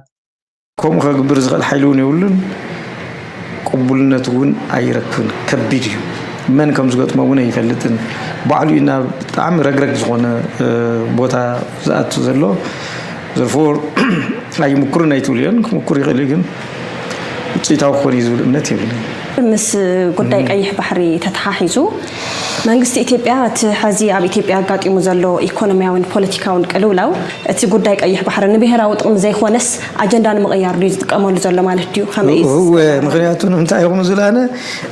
ከምኡ ከግብር ዝኽእል ሓይሊ እውን የብሉን፣ ቅቡልነት እውን ኣይረክብን። ከቢድ እዩ። መን ከም ዝገጥሞ እውን ኣይፈልጥን። ባዕሉ እዩ ናብ ብጣዕሚ ረግረግ ዝኾነ ቦታ ዝኣቱ ዘሎ። ዘርፎር ኣይምኩርን ኣይትብልዮን፣ ክምኩር ይኽእል እዩ፣ ግን ውፅኢታዊ ክኾን እዩ ዝብል እምነት የብልን። ምስ ጉዳይ ቀይሕ ባሕሪ ተተሓሒዙ መንግስቲ ኢትዮጵያ እቲ ሐዚ ኣብ ኢትዮጵያ ኣጋጢሙ ዘሎ ኢኮኖሚያውን ፖለቲካውን ቅልውላው እቲ ጉዳይ ቀይሕ ባሕሪ ንብሄራዊ ጥቕሚ ዘይኮነስ ኣጀንዳ ንምቕያር ድዩ ዝጥቀመሉ ዘሎ ማለት ድዩ? ከመይ እዩ? እወ፣ ምኽንያቱ ንምንታይ ኢኹም ዝብል ኣነ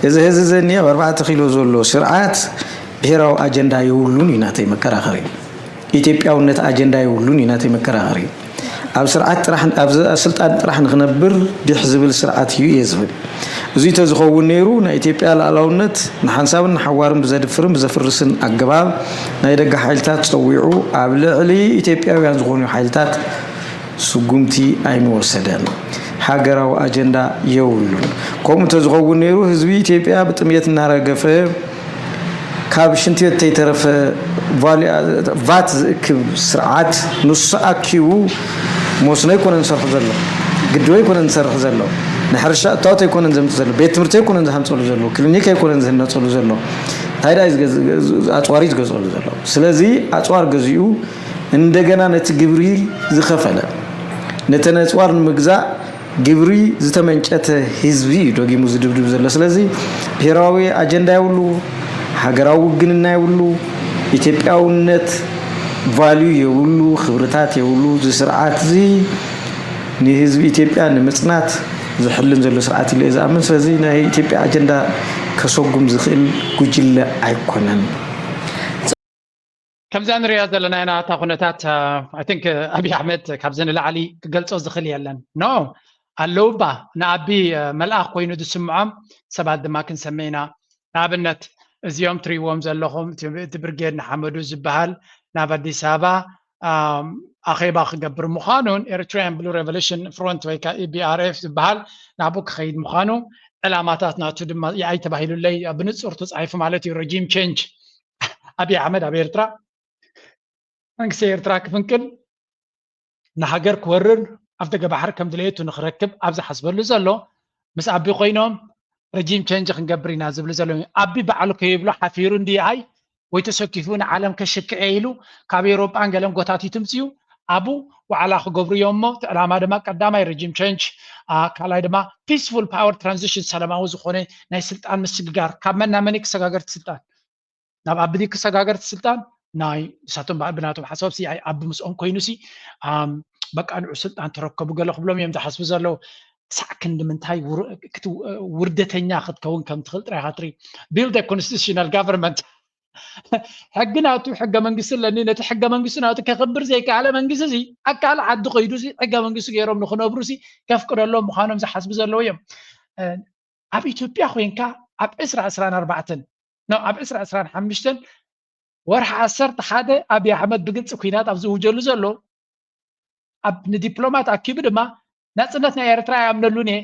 እዚ ሐዚ ዘኒአ ኣብ ኣርባዕተ ኪሎ ዘሎ ስርዓት ብሄራዊ ኣጀንዳ የብሉን እዩ ናተይ መከራኸሪ። ኢትዮጵያውነት ኣጀንዳ የብሉን እዩ ናተይ መከራኸሪ። ኣብ ስርዓት ጥራሕ ኣብ ስልጣን ጥራሕ ንክነብር ዲሕ ዝብል ስርዓት እዩ እየ ዝብል። እዙይ ተዝኸውን ነይሩ ናይ ኢትዮጵያ ሉዓላውነት ንሓንሳብን ንሓዋርን ብዘድፍርን ብዘፍርስን ኣገባብ ናይ ደገ ሓይልታት ፀዊዑ ኣብ ልዕሊ ኢትዮጵያውያን ዝኾኑ ሓይልታት ስጉምቲ ኣይምወሰደን። ሃገራዊ ኣጀንዳ የብሉን። ከምኡ ተዝኸውን ነይሩ ህዝቢ ኢትዮጵያ ብጥምየት እናረገፈ ካብ ሽንቲ ቤት ተይተረፈ ቫት ዝእክብ ስርዓት ንሱ ኣኪቡ መስኖ ኣይኮነን ዝሰርሑ ዘሎ፣ ግድብ ኣይኮነን ዝሰርሑ ዘሎ፣ ንሕርሻ እታወት ኣይኮነን ዘምፅ ዘሎ፣ ቤት ትምህርቲ ኣይኮነን ዝሃንፀሉ ዘሎ፣ ክሊኒክ ኣይኮነን ዝህነፀሉ ዘሎ፣ እንታይ ደኣ ኣፅዋር እዩ ዝገዝኣሉ ዘሎ። ስለዚ ኣፅዋር ገዚኡ እንደገና ነቲ ግብሪ ዝኸፈለ ነተን ኣፅዋር ንምግዛእ ግብሪ ዝተመንጨተ ህዝቢ እዩ ደጊሙ ዝድብድብ ዘሎ። ስለዚ ብሄራዊ ኣጀንዳ የብሉ፣ ሃገራዊ ውግንና የብሉ፣ ኢትዮጵያውነት ቫልዩ የብሉ፣ ክብርታት የብሉ። እዚ ስርዓት እዚ ንህዝቢ ኢትዮጵያ ንምጽናት ዝሕልን ዘሎ ስርዓት ኢለ እየ ዝኣምን። ስለዚ ናይ ኢትዮጵያ ኣጀንዳ ከሰጉም ዝኽእል ጉጅለ ኣይኮነን። ከምዛ ንሪኣ ዘለና ኢና እታ ኩነታት። I think ኣብይ ኣሕመድ ካብዚ ንላዕሊ ክገልጾ ዝኽእል የለን። ኖ ኣለውባ ንኣቢ መልኣኽ ኮይኑ ዝስምዖም ሰባት ድማ ክንሰምዕ ኢና። ንኣብነት እዚኦም ትሪእዎም ዘለኹም እቲ ብርጌድ ንሓመዱ ዝበሃል ናብ ኣዲስ ኣበባ ኣኼባ ክገብር ምዃኑን Eritrean Blue Revolution Front ወይ ከዓ E B R F ዝበሃል ናብኡ ክኸይድ ምዃኑ ዕላማታት ናቱ ድማ ይኣይ ተባሂሉለይ ብንጹር ተጻሒፉ ማለት እዩ። ረጂም ቼንጅ ኣብይ ኣሕመድ ኣብ ኤርትራ መንግስቲ ኤርትራ ክፍንቅል ንሃገር ክወርር ኣብ ደገ ባሕሪ ከም ድሌቱ ንክረክብ ኣብ ዝሓስበሉ ዘሎ ምስ ኣቢ ኮይኖም ረጂም ቼንጅ ክንገብር ኢና ዝብሉ ዘለዉ። ኣቢ ባዕሉ ከይብሎ ሓፊሩ እንዲ ኣይ ወይ ተሰኪፉ ንዓለም ከሽክዐ ኢሉ ካብ ኤውሮጳን ገለን ጎታቲቱ ምፅኡ ኣቡ ዋዕላ ክገብሩ እዮም እሞ እቲ ዕላማ ድማ ቀዳማይ ረጂም ቼንጅ ካልኣይ ድማ peaceful power transition ሰላማዊ ዝኾነ ናይ ስልጣን ምስግጋር ካብ መን ናብ መን ክሰጋገር እቲ ስልጣን ናብ ኣቢ ክሰጋገር እቲ ስልጣን ናይ ንሳቶም ብናቶም ሓሳብ ሲ ኣቢ ምስኦም ኮይኑ ሲ በቃ ንዑ ስልጣን ተረከቡ ገለ ክብሎም እዮም ዝሓስቡ ዘለዉ። ክሳዕ ክንዲ ምንታይ ውርደተኛ ክትከውን ከም ትኽእል ጥራይ ኢኻ ትርኢ። Build a constitutional government ሕጊ ናቱ ሕገ መንግስቲ ኣለኒ ነቲ ሕገ መንግስቲ ናቱ ከኽብር ዘይከኣለ መንግስቲ እዚ ኣካል ዓዲ ከይዱ ሕገ መንግስቲ ገይሮም ንክነብሩ ሲ ከፍቅደሎም ምዃኖም ዝሓስቡ ዘለዉ እዮም። ኣብ ኢትዮጵያ ኮይንካ ኣብ ዕስራ ዕስራን ኣርባዕተን ኖ ኣብ ዕስራ ዕስራን ሓሙሽተን ወርሒ ዓሰርተ ሓደ ኣብይ ኣሕመድ ብግልፂ ኩናት ኣብ ዝውጀሉ ዘሎ ኣብ ንዲፕሎማት ኣኪቡ ድማ ናፅነት ናይ ኤርትራ ኣይኣምነሉን እየ።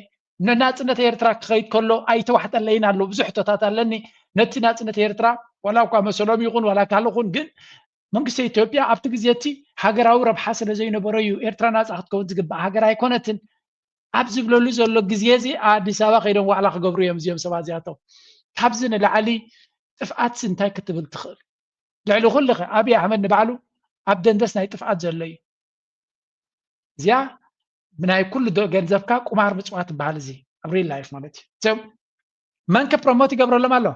ንናፅነት ኤርትራ ክኸይድ ከሎ ኣይተዋሕጠለይን ኣሎ ብዙሕ ሕቶታት ኣለኒ። ነቲ ናፅነት ኤርትራ ዋላ እኳ መሰሎም ይኹን ዋላ ካልእ ኹን ግን መንግስቲ ኢትዮጵያ ኣብቲ ግዜ እቲ ሃገራዊ ረብሓ ስለ ዘይነበሮ እዩ ኤርትራ ናፃ ክትከውን ዝግባእ ሃገር ኣይኮነትን። ኣብ ዝብለሉ ዘሎ ግዜ እዚ ኣዲስ ኣበባ ከይዶም ዋዕላ ክገብሩ እዮም እዚኦም ሰባት እዚኣቶም። ካብዚ ንላዕሊ ጥፍኣትሲ እንታይ ክትብል ትኽእል? ልዕሊ ኩሉ ኸ ኣብይ ኣሕመድ ንባዕሉ ኣብ ደንደስ ናይ ጥፍኣት ዘሎ እዩ። እዚኣ ብናይ ኩሉ ገንዘብካ ቁማር ምፅዋት ትበሃል እዚ ኣብ real life ማለት እዩ። መን ከ ፕሮሞት ይገብረሎም ኣሎ?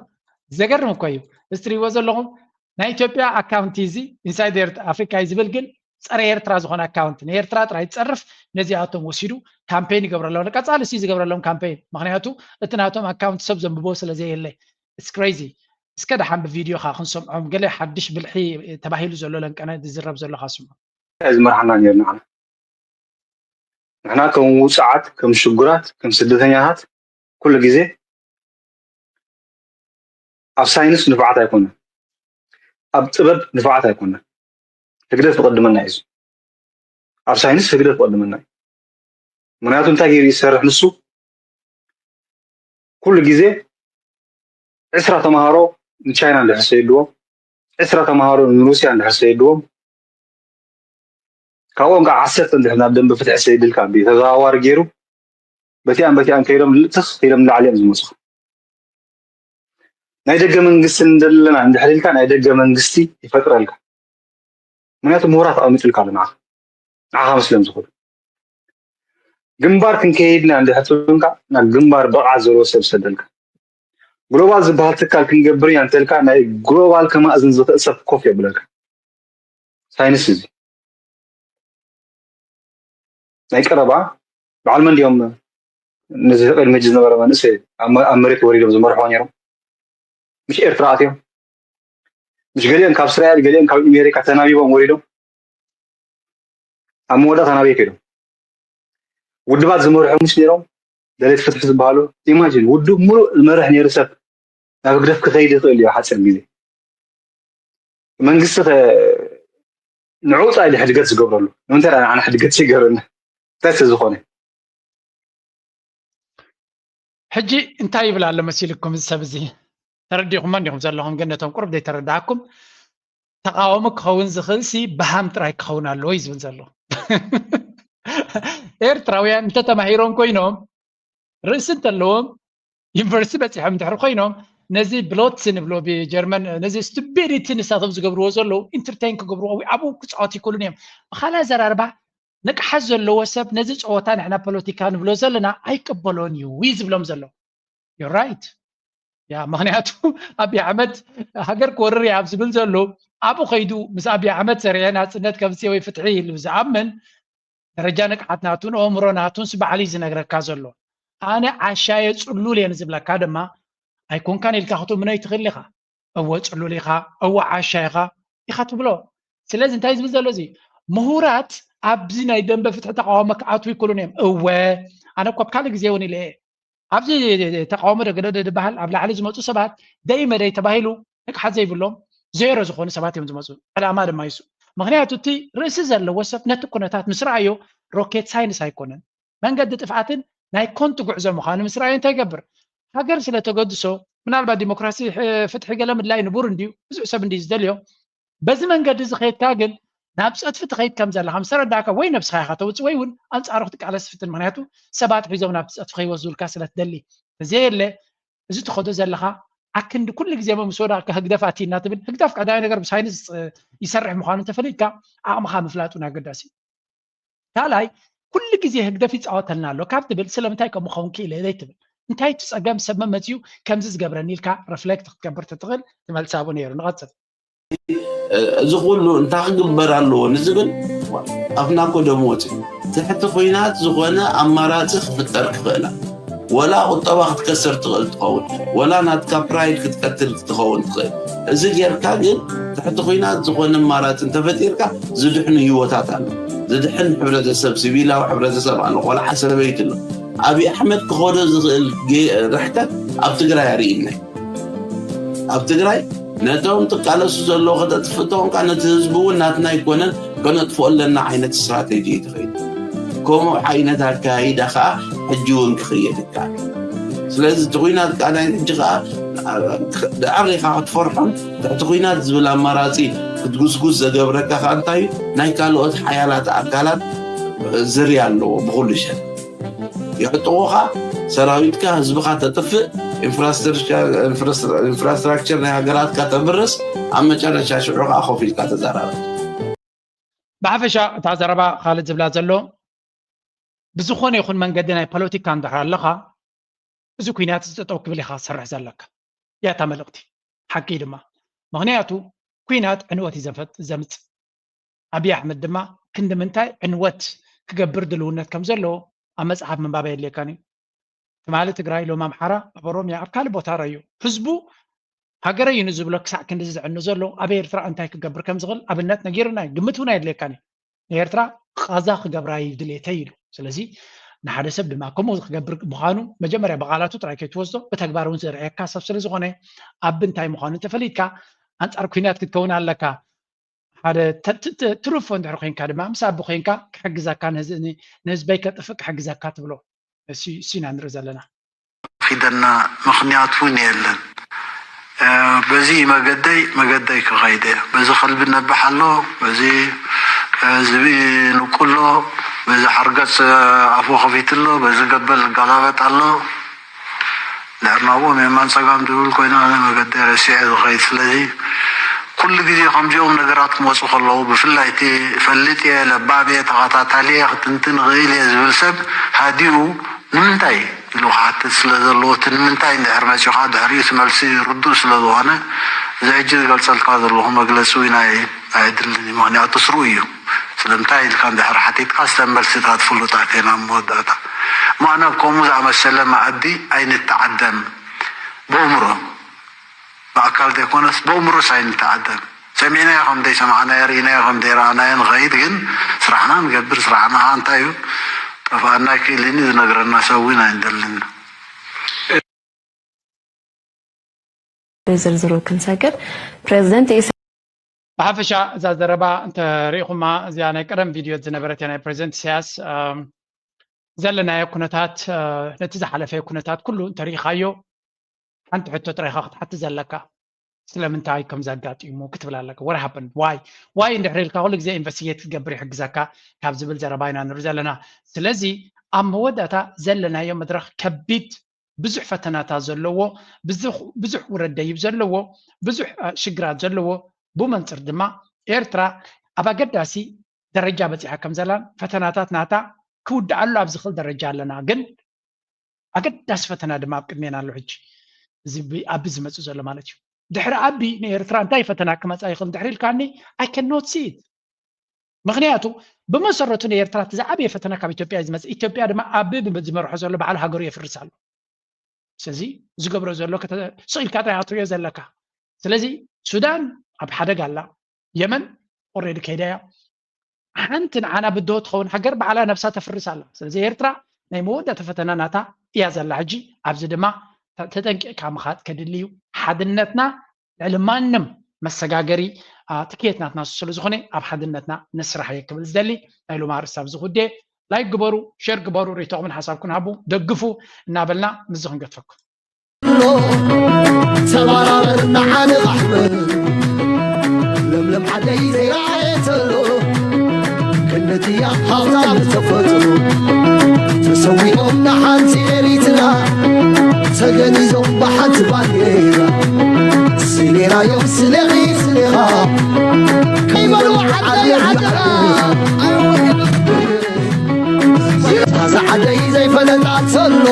ዘገርም እኮ እዩ። እዚ ትሪእዎ ዘለኹም ናይ ኢትዮጵያ ኣካውንቲ እዚ ኢንሳይድ ኣፍሪካ እዩ ዝብል ግን ፀረ ኤርትራ ዝኾነ ኣካውንት ንኤርትራ ጥራይ ዝፀርፍ ነዚኣቶም ወሲዱ ካምፔን ይገብረሎም። ቀፃሊ ሲ ዝገብረሎም ካምፔን ምክንያቱ እቲ ናቶም ኣካውንት ሰብ ዘንብቦ ስለ ዘየለ it's crazy። እስከ ደሓን ብቪድዮ ካ ክንሰምዖም ገለ ሓድሽ ብልሒ ተባሂሉ ዘሎ ለንቀነ ዝዝረብ ዘሎ ካ ስምዖ። ዝመርሓና ነርና ንሕና ከም ውፅዓት ከም ሽጉራት ከም ስደተኛታት ኩሉ ግዜ ኣብ ሳይንስ ንፉዓት ኣይኮነን፣ ኣብ ጥበብ ንፉዓት ኣይኮነን። ህግደፍ ዝቐድመና እዩ። ኣብ ሳይንስ ህግደፍ ዝቐድመና እዩ። ምክንያቱ እንታይ ገይሩ ይሰርሕ ንሱ? ኩሉ ግዜ ዕስራ ተምሃሮ ንቻይና እንድሕር ሰይድዎም፣ ዕስራ ተምሃሮ ንሩስያ እንድሕር ሰይድዎም፣ ካብኦም ከዓ ዓሰርተ እንድሕር ናብ ደንበ ፍትሒ ሰይድልካ ብተዘዋዋሪ ገይሩ በቲኣን በቲኣን ከይዶም ልእትኽ ኢሎም ንላዕሊ እዮም ዝመፁኻ። ናይ ደገ መንግስቲ እንደለና እንድሕር ኢልካ ናይ ደገ መንግስቲ ይፈጥረልካ። ምክንያቱ ምሁራት ኣቐሚጡልካ ኣሎ ንዓኻ ንዓኻ መስሎም ዝኽእሉ ግንባር ክንከይድና እንድሕር ትብልካ ናብ ግንባር ብቕዓት ዘለዎ ሰብ ሰደልካ። ግሎባል ዝበሃል ትካል ክንገብር ኢና እንተልካ ናይ ግሎባል ከማእዝን ዝኽእል ሰብ ኮፍ የብለካ። ሳይንስ እዚ ናይ ቀረባ በዓል መን ድዮም ነዚ ቅድሚ ሕጂ ዝነበረ መንእሰይ ኣብ መሬት ወሪዶም ዝመርሕዎ ነይሮም? ምሽ ኤርትራ ኣትዮም ምሽ ገሊኦም ካብ እስራኤል ገሊኦም ካብ ኣሜሪካ ተናቢቦም ወሪዶም ኣብ መወዳእታ ናበይ ከይዶም? ውድባት ዝመርሑ ምሽ ነይሮም ደሌት ፍትሒ ዝበሃሉ ኢማጂን ውድብ ሙሉእ ዝመርሕ ነይሩ ሰብ ናብ ህግደፍ ክኸይድ ይኽእል እዩ ሓፂር ግዜ መንግስቲ ንዑ ጥራይ ሕድገት ዝገብረሉ ንምንታይ ንዓና ሕድገት ዘይገብረና እንታይ ስለዝኾነ ሕጂ እንታይ ይብል ኣሎ መሲልኩም እዚ ሰብ እዚ ተረዲኹሞ እንዲኹም ዘለኹም ግን ነቶም ቁሩብ ዘይተረዳእኩም ተቃወሚ ክኸውን ዝኽእል ሲ ብሃም ጥራይ ክኸውን ኣለዎ እዩ ዝብል ዘሎ ኤርትራውያን እንተተማሂሮም ኮይኖም ርእሲ እንተለዎም ዩኒቨርሲቲ በፂሖም እንድሕር ኮይኖም ነዚ ብሎትስ ንብሎ ብጀርመን ነዚ ስቱቢዲቲ ንሳቶም ዝገብርዎ ዘለዉ ኢንተርቴን ክገብርዎ ወይ ኣብኡ ክፃወት ይክእሉን እዮም ብካልእ ኣዘራርባ ንቅሓት ዘለዎ ሰብ ነዚ ፀወታ ንሕና ፖለቲካ ንብሎ ዘለና ኣይቅበሎን እዩ እዩ ዝብሎም ዘሎ ራይት ያ ምክንያቱ ኣብይ ኣሕመድ ሃገር ክወርር እያ ኣብ ዝብል ዘሎ ኣብኡ ከይዱ ምስ ኣብይ ኣሕመድ ሰሪዐ ናፅነት ከምፅእ ወይ ፍትሒ ኢሉ ዝኣምን ደረጃ ንቕሓት ናቱን ኣእምሮ ናቱን ስ ባዕሉ እዩ ዝነግረካ ዘሎ። ኣነ ዓሻየ ፅሉል እየ ንዝብለካ ድማ ኣይኮንካን ኢልካ ክትእምኖ ይትኽእል ኢኻ። እወ ፅሉል ኢኻ፣ እወ ዓሻ ኢኻ ኢኻ ትብሎ። ስለዚ እንታይ ዝብል ዘሎ እዚ ምሁራት ኣብዚ ናይ ደንበ ፍትሒ ተቃውሞ ክኣትዉ ይክእሉን እዮም። እወ ኣነ እኮ ኣብ ካልእ ግዜ እውን ኢለ እየ። ኣብዚ ተቃውሞ ደገደ ድበሃል ኣብ ላዕሊ ዝመፁ ሰባት ደይ መደይ ተባሂሉ ንቅሓት ዘይብሎም ዜሮ ዝኾኑ ሰባት እዮም ዝመፁ። ዕላማ ድማ ይሱ ምክንያቱ እቲ ርእሲ ዘለዎ ሰብ ነቲ ኩነታት ምስ ረኣዮ ሮኬት ሳይንስ ኣይኮነን። መንገዲ ጥፍኣትን ናይ ኮንቱ ጉዕዞ ምዃኑ ምስ ረኣዮ እንታይ ይገብር? ሃገር ስለ ተገድሶ ምናልባት ዲሞክራሲ፣ ሕ- ፍትሒ ገለ ምድላይ ንቡር እንድዩ፣ ብዙሕ ሰብ እንድዩ ዝደልዮ። በዚ መንገዲ እዚ ከይድካ ግን ናብ ፀጥፊ ትኸይድ ከም ዘለኻ ምስ ተረዳእካ ወይ ነብስኻ ኢኻ ተውፅእ ወይ እውን ኣንፃሩ ክትቃለስ ትፍትን። ምክንያቱ ሰባት ሒዞም ናብቲ ፀጥፊ ከይወስዱልካ ስለ ትደሊ። እዘየለ እዚ ትኸዶ ዘለኻ ኣክንዲ ኩሉ ግዜ ምስ ወዳቕካ ህግደፍ ኣትይና ትብል። ህግደፍ ቀዳማይ ነገር ብሳይንስ ይሰርሕ ምዃኑ እንተፈሊጥካ ዓቕምኻ ምፍላጥ እውን ኣገዳሲ እዩ። ካልኣይ ኩሉ ግዜ ህግደፍ ይፃወተልና ኣሎ ካብ ትብል ስለምንታይ ከምኡ ኸውን ክኢለ ዘይትብል? እንታይ እቲ ፀገም ሰብ መመፅኡ ከምዚ ዝገብረኒ ኢልካ ረፍሌክት ክትገብር ትትኽእል ትመልሳቡ ነይሩ። ንቐፅል። እዚ ኩሉ እንታይ ክግበር ኣለዎ ንዝብል ኣፍና እኮ ደም ወፂ ትሕቲ ኩናት ዝኾነ ኣማራፂ ክፍጠር ክኽእላ ወላ ቁጠባ ክትከሰር ትኽእል ትኸውን ወላ ናትካ ፕራይድ ክትቀትል ክትኸውን ትኽእል። እዚ ጌርካ ግን ትሕቲ ኩናት ዝኾነ ኣማራፂ እንተፈጢርካ ዝድሕኑ ህይወታት ኣሎ። ዝድሕን ሕብረተሰብ ሲቪላዊ ሕብረተሰብ ኣሎ። ቆልዓ ሰበይቲ ኣሎ። ኣብይ ኣሕመድ ክኸዶ ዝኽእል ርሕቀት ኣብ ትግራይ ኣርእይናይ ኣብ ትግራይ ነቶም ትቃለሱ ዘለዎ ከተጥፍእ ተኾንካ ነቲ ህዝቢ እውን ናትና ኣይኮነን ከነጥፍኦ ኣለና ዓይነት ስትራቴጂ እዩ ተኸይዱ። ከምኡ ዓይነት ኣካይዳ ከዓ ሕጂ እውን ክኽየድ ይከኣል። ስለዚ እቲ ኩናት ከዓ ናይ ሕጂ ከዓ ድዕር ኢኻ ክትፈርሖን ትሕቲ ኩናት ዝብል ኣማራፂ ክትጉስጉስ ዘገብረካ ከዓ እንታይ እዩ? ናይ ካልኦት ሓያላት ኣካላት ዝርያ ኣለዎ ብኩሉ ሸ የዕጥቑኻ፣ ሰራዊትካ ህዝብኻ ተጥፍእ፣ ኢንፍራስትራክቸር ናይ ሃገራትካ ተብርስ፣ ኣብ መጨረሻ ሽዑ ከዓ ኮፍ ኢልካ ተዘራረብ። ብሓፈሻ እታ ዘረባ ካልድ ዝብላ ዘሎ ብዝኾነ ይኹን መንገዲ ናይ ፖለቲካ እንድሕር ኣለኻ እዚ ኩናት እዚ ጠጠው ክብል ኢኻ ክሰርሕ ዘለካ ያታ መልእኽቲ ሓቂ ድማ ምክንያቱ ኩናት ዕንወት እዩ ዘምፅእ ኣብይ ኣሕመድ ድማ ክንዲ ምንታይ ዕንወት ክገብር ድልውነት ከም ዘለዎ ኣብ መፅሓፍ ምንባብ ኣየድልየካን እዩ ትማሊ ትግራይ ሎም ኣምሓራ ኣብ ኦሮምያ ኣብ ካልእ ቦታ ረዩ ህዝቡ ሃገረይ እዩ ንዝብሎ ክሳዕ ክንዲ ዘዕኑ ዘሎ ኣብ ኤርትራ እንታይ ክገብር ከም ዝኽእል ኣብነት ነጊርና እዩ ግምት እውን ኣየድልየካን እዩ ንኤርትራ ቃዛ ክገብራ እዩ ድሌተይ ኢሉ ስለዚ ንሓደ ሰብ ድማ ከምኡ ክገብር ምዃኑ መጀመርያ ብቃላቱ ጥራይ ከይትወስዶ ብተግባር እውን ዘርእየካ ሰብ ስለ ዝኾነ ኣብ እንታይ ምዃኑ እንተፈሊጥካ ኣንጻር ኩናት ክትከውን ኣለካ ሓደ ትሩፎ እንድሕር ኮይንካ ድማ ምስ ኣቢ ኮይንካ ክሕግዘካ ንህዝበይ ከጥፍእ ክሕግዘካ ትብሎ እሱ ኢና ንርኢ ዘለና ኺደና ምኽንያት እውን የለን በዚ መገደይ መገደይ ክኸይደ በዚ ከልቢ ነብሕ ኣሎ በዚ ዝብኢ ንቁሎ በዚ ሓርገፅ ኣፉ ከፊት ኣሎ በዚ ገበል ጋላበጥ ኣሎ ድሕር ናብኦም የማን ፀጋም ዝብል ኮይና ኣነ መገደይ ረሲዐ ዝኸይድ ስለዚ ኩሉ ግዜ ከምዚኦም ነገራት ክመፁ ከለዉ ብፍላይ እቲ ፈልጥ እየ ለባም እየ ተኸታታሊ እየ ክትንትን እኽእል እየ ዝብል ሰብ ሃዲኡ ንምንታይ ኢሉ ክሓትት ስለ ዘለዎ እቲ ንምንታይ እንድሕር መፂኡ ከዓ ድሕሪኡ እቲ መልሲ ርዱእ ስለ ዝኾነ እዚ ሕጂ ዝገልፀልካ ዘለኹ መግለፂ እውን ኣይ ኣየድልን እዩ ምክንያቱ ስርኡ እዩ ስለምንታይ ኢልካ እንድሕር ሓቲትካ ዝተን መልስታት ፍሉጣት ኢና ኣብ መወዳእታ እሞ ኣነ ኣብ ከምኡ ዝኣመሰለ መኣዲ ኣይንተዓደም ብእምሮ ብኣካል ዘይኮነስ ብእምሮስ ኣይንተዓደም ሰሚዕናዮ ከም ዘይሰማዕናዮ ርኢናዮ ከም ዘይረኣናዮ ንኸይድ ግን ስራሕና ንገብር ስራሕና ከዓ እንታይ እዩ ጠፋኣና ኣይክእልን እዩ ዝነግረና ሰብ እውን ኣይንደልን ዝርዝሩ ክንሰግር ፕሬዚደንት ብሓፈሻ እዛ ዘረባ እንተሪኢኹማ እዚኣ ናይ ቀደም ቪድዮ ዝነበረት ናይ ፕሬዚደንት ኢሳያስ ዘለናዮ ኩነታት ነቲ ዝሓለፈ ኩነታት ኩሉ እንተሪኢኻዮ ሓንቲ ሕቶ ጥራይካ ክትሓቲ ዘለካ ስለምንታይ ከም ዘጋጢሙ ክትብል ኣለካ what happened why why እንድሕር ኢልካ ኩሉ ግዜ ኢንቨስቲጌት ክትገብር ይሕግዘካ ካብ ዝብል ዘረባ ኢና ንርኢ ዘለና ስለዚ ኣብ መወዳእታ ዘለናዮ መድረክ ከቢድ ብዙሕ ፈተናታት ዘለዎ ብዙሕ ውረድ ደይብ ዘለዎ ብዙሕ ሽግራት ዘለዎ ብመንፅር ድማ ኤርትራ ኣብ ኣገዳሲ ደረጃ በፂሓ ከም ዘላን ፈተናታት ናታ ክውድኣሉ ኣብ ዝኽእል ደረጃ ኣለና ግን ኣገዳሲ ፈተና ድማ ኣብ ቅድሜና ኣሎ ሕጂ እዚ ኣብ ዝመፅእ ዘሎ ማለት እዩ ድሕሪ ኣቢ ንኤርትራ እንታይ ፈተና ክመፃ ይኽእል ድሕሪ ኢልካኒ፣ I cannot see it። ምክንያቱ ብመሰረቱ ንኤርትራ እቲ ዝዓበየ ፈተና ካብ ኢትዮጵያ እዩ ዝመፅእ። ኢትዮጵያ ድማ ኣቢ ዝመርሖ ዘሎ በዓል ሃገሩ የፍርስ ኣሎ። ስለዚ ዝገብሮ ዘሎ ስቕ ኢልካ ጥራይ ኣትሪዮ ዘለካ። ስለዚ ሱዳን ኣብ ሓደጋ ኣላ። የመን ኦሬዲ ከይዳ እያ። ሓንቲ ንዓና ብድሆ ትኸውን ሃገር ባዕላ ነብሳ ተፍርስ ኣላ። ስለዚ ኤርትራ ናይ መወዳእታ ፈተና ናታ እያ ዘላ። ሕጂ ኣብዚ ድማ ተጠንቂቕካ ምኻድ ከድሊ እዩ። ሓድነትና ልዕሊ ማንም መሰጋገሪ ትኬት ናትና ስለ ዝኾነ ኣብ ሓድነትና ንስራሕ እየ ክብል ዝደሊ። ናይ ሎማ ርእስታ ኣብዚ ጉዳይ ላይክ ግበሩ፣ ሸር ግበሩ፣ ርእይቶኹምን ሓሳብኩን ሃቡ፣ ደግፉ እናበልና ምስዚ ክንገድፈኩም። ተባራበር ንዓንቓሕ ለምለም ዓደይ ዘይረኣየ ተሎ ክነትያ ሃብታም ተፈጥሮ ተሰዊኦም ንሓንቲ ኤሪትራ ተገኒዞም ብሓንቲ ባንዴራ ስሌራዮም ስለኺ ስለኻ ከይበሉ ዓደይ ዓደራ እዛ ዓደይ ዘይፈለጣ ተሎ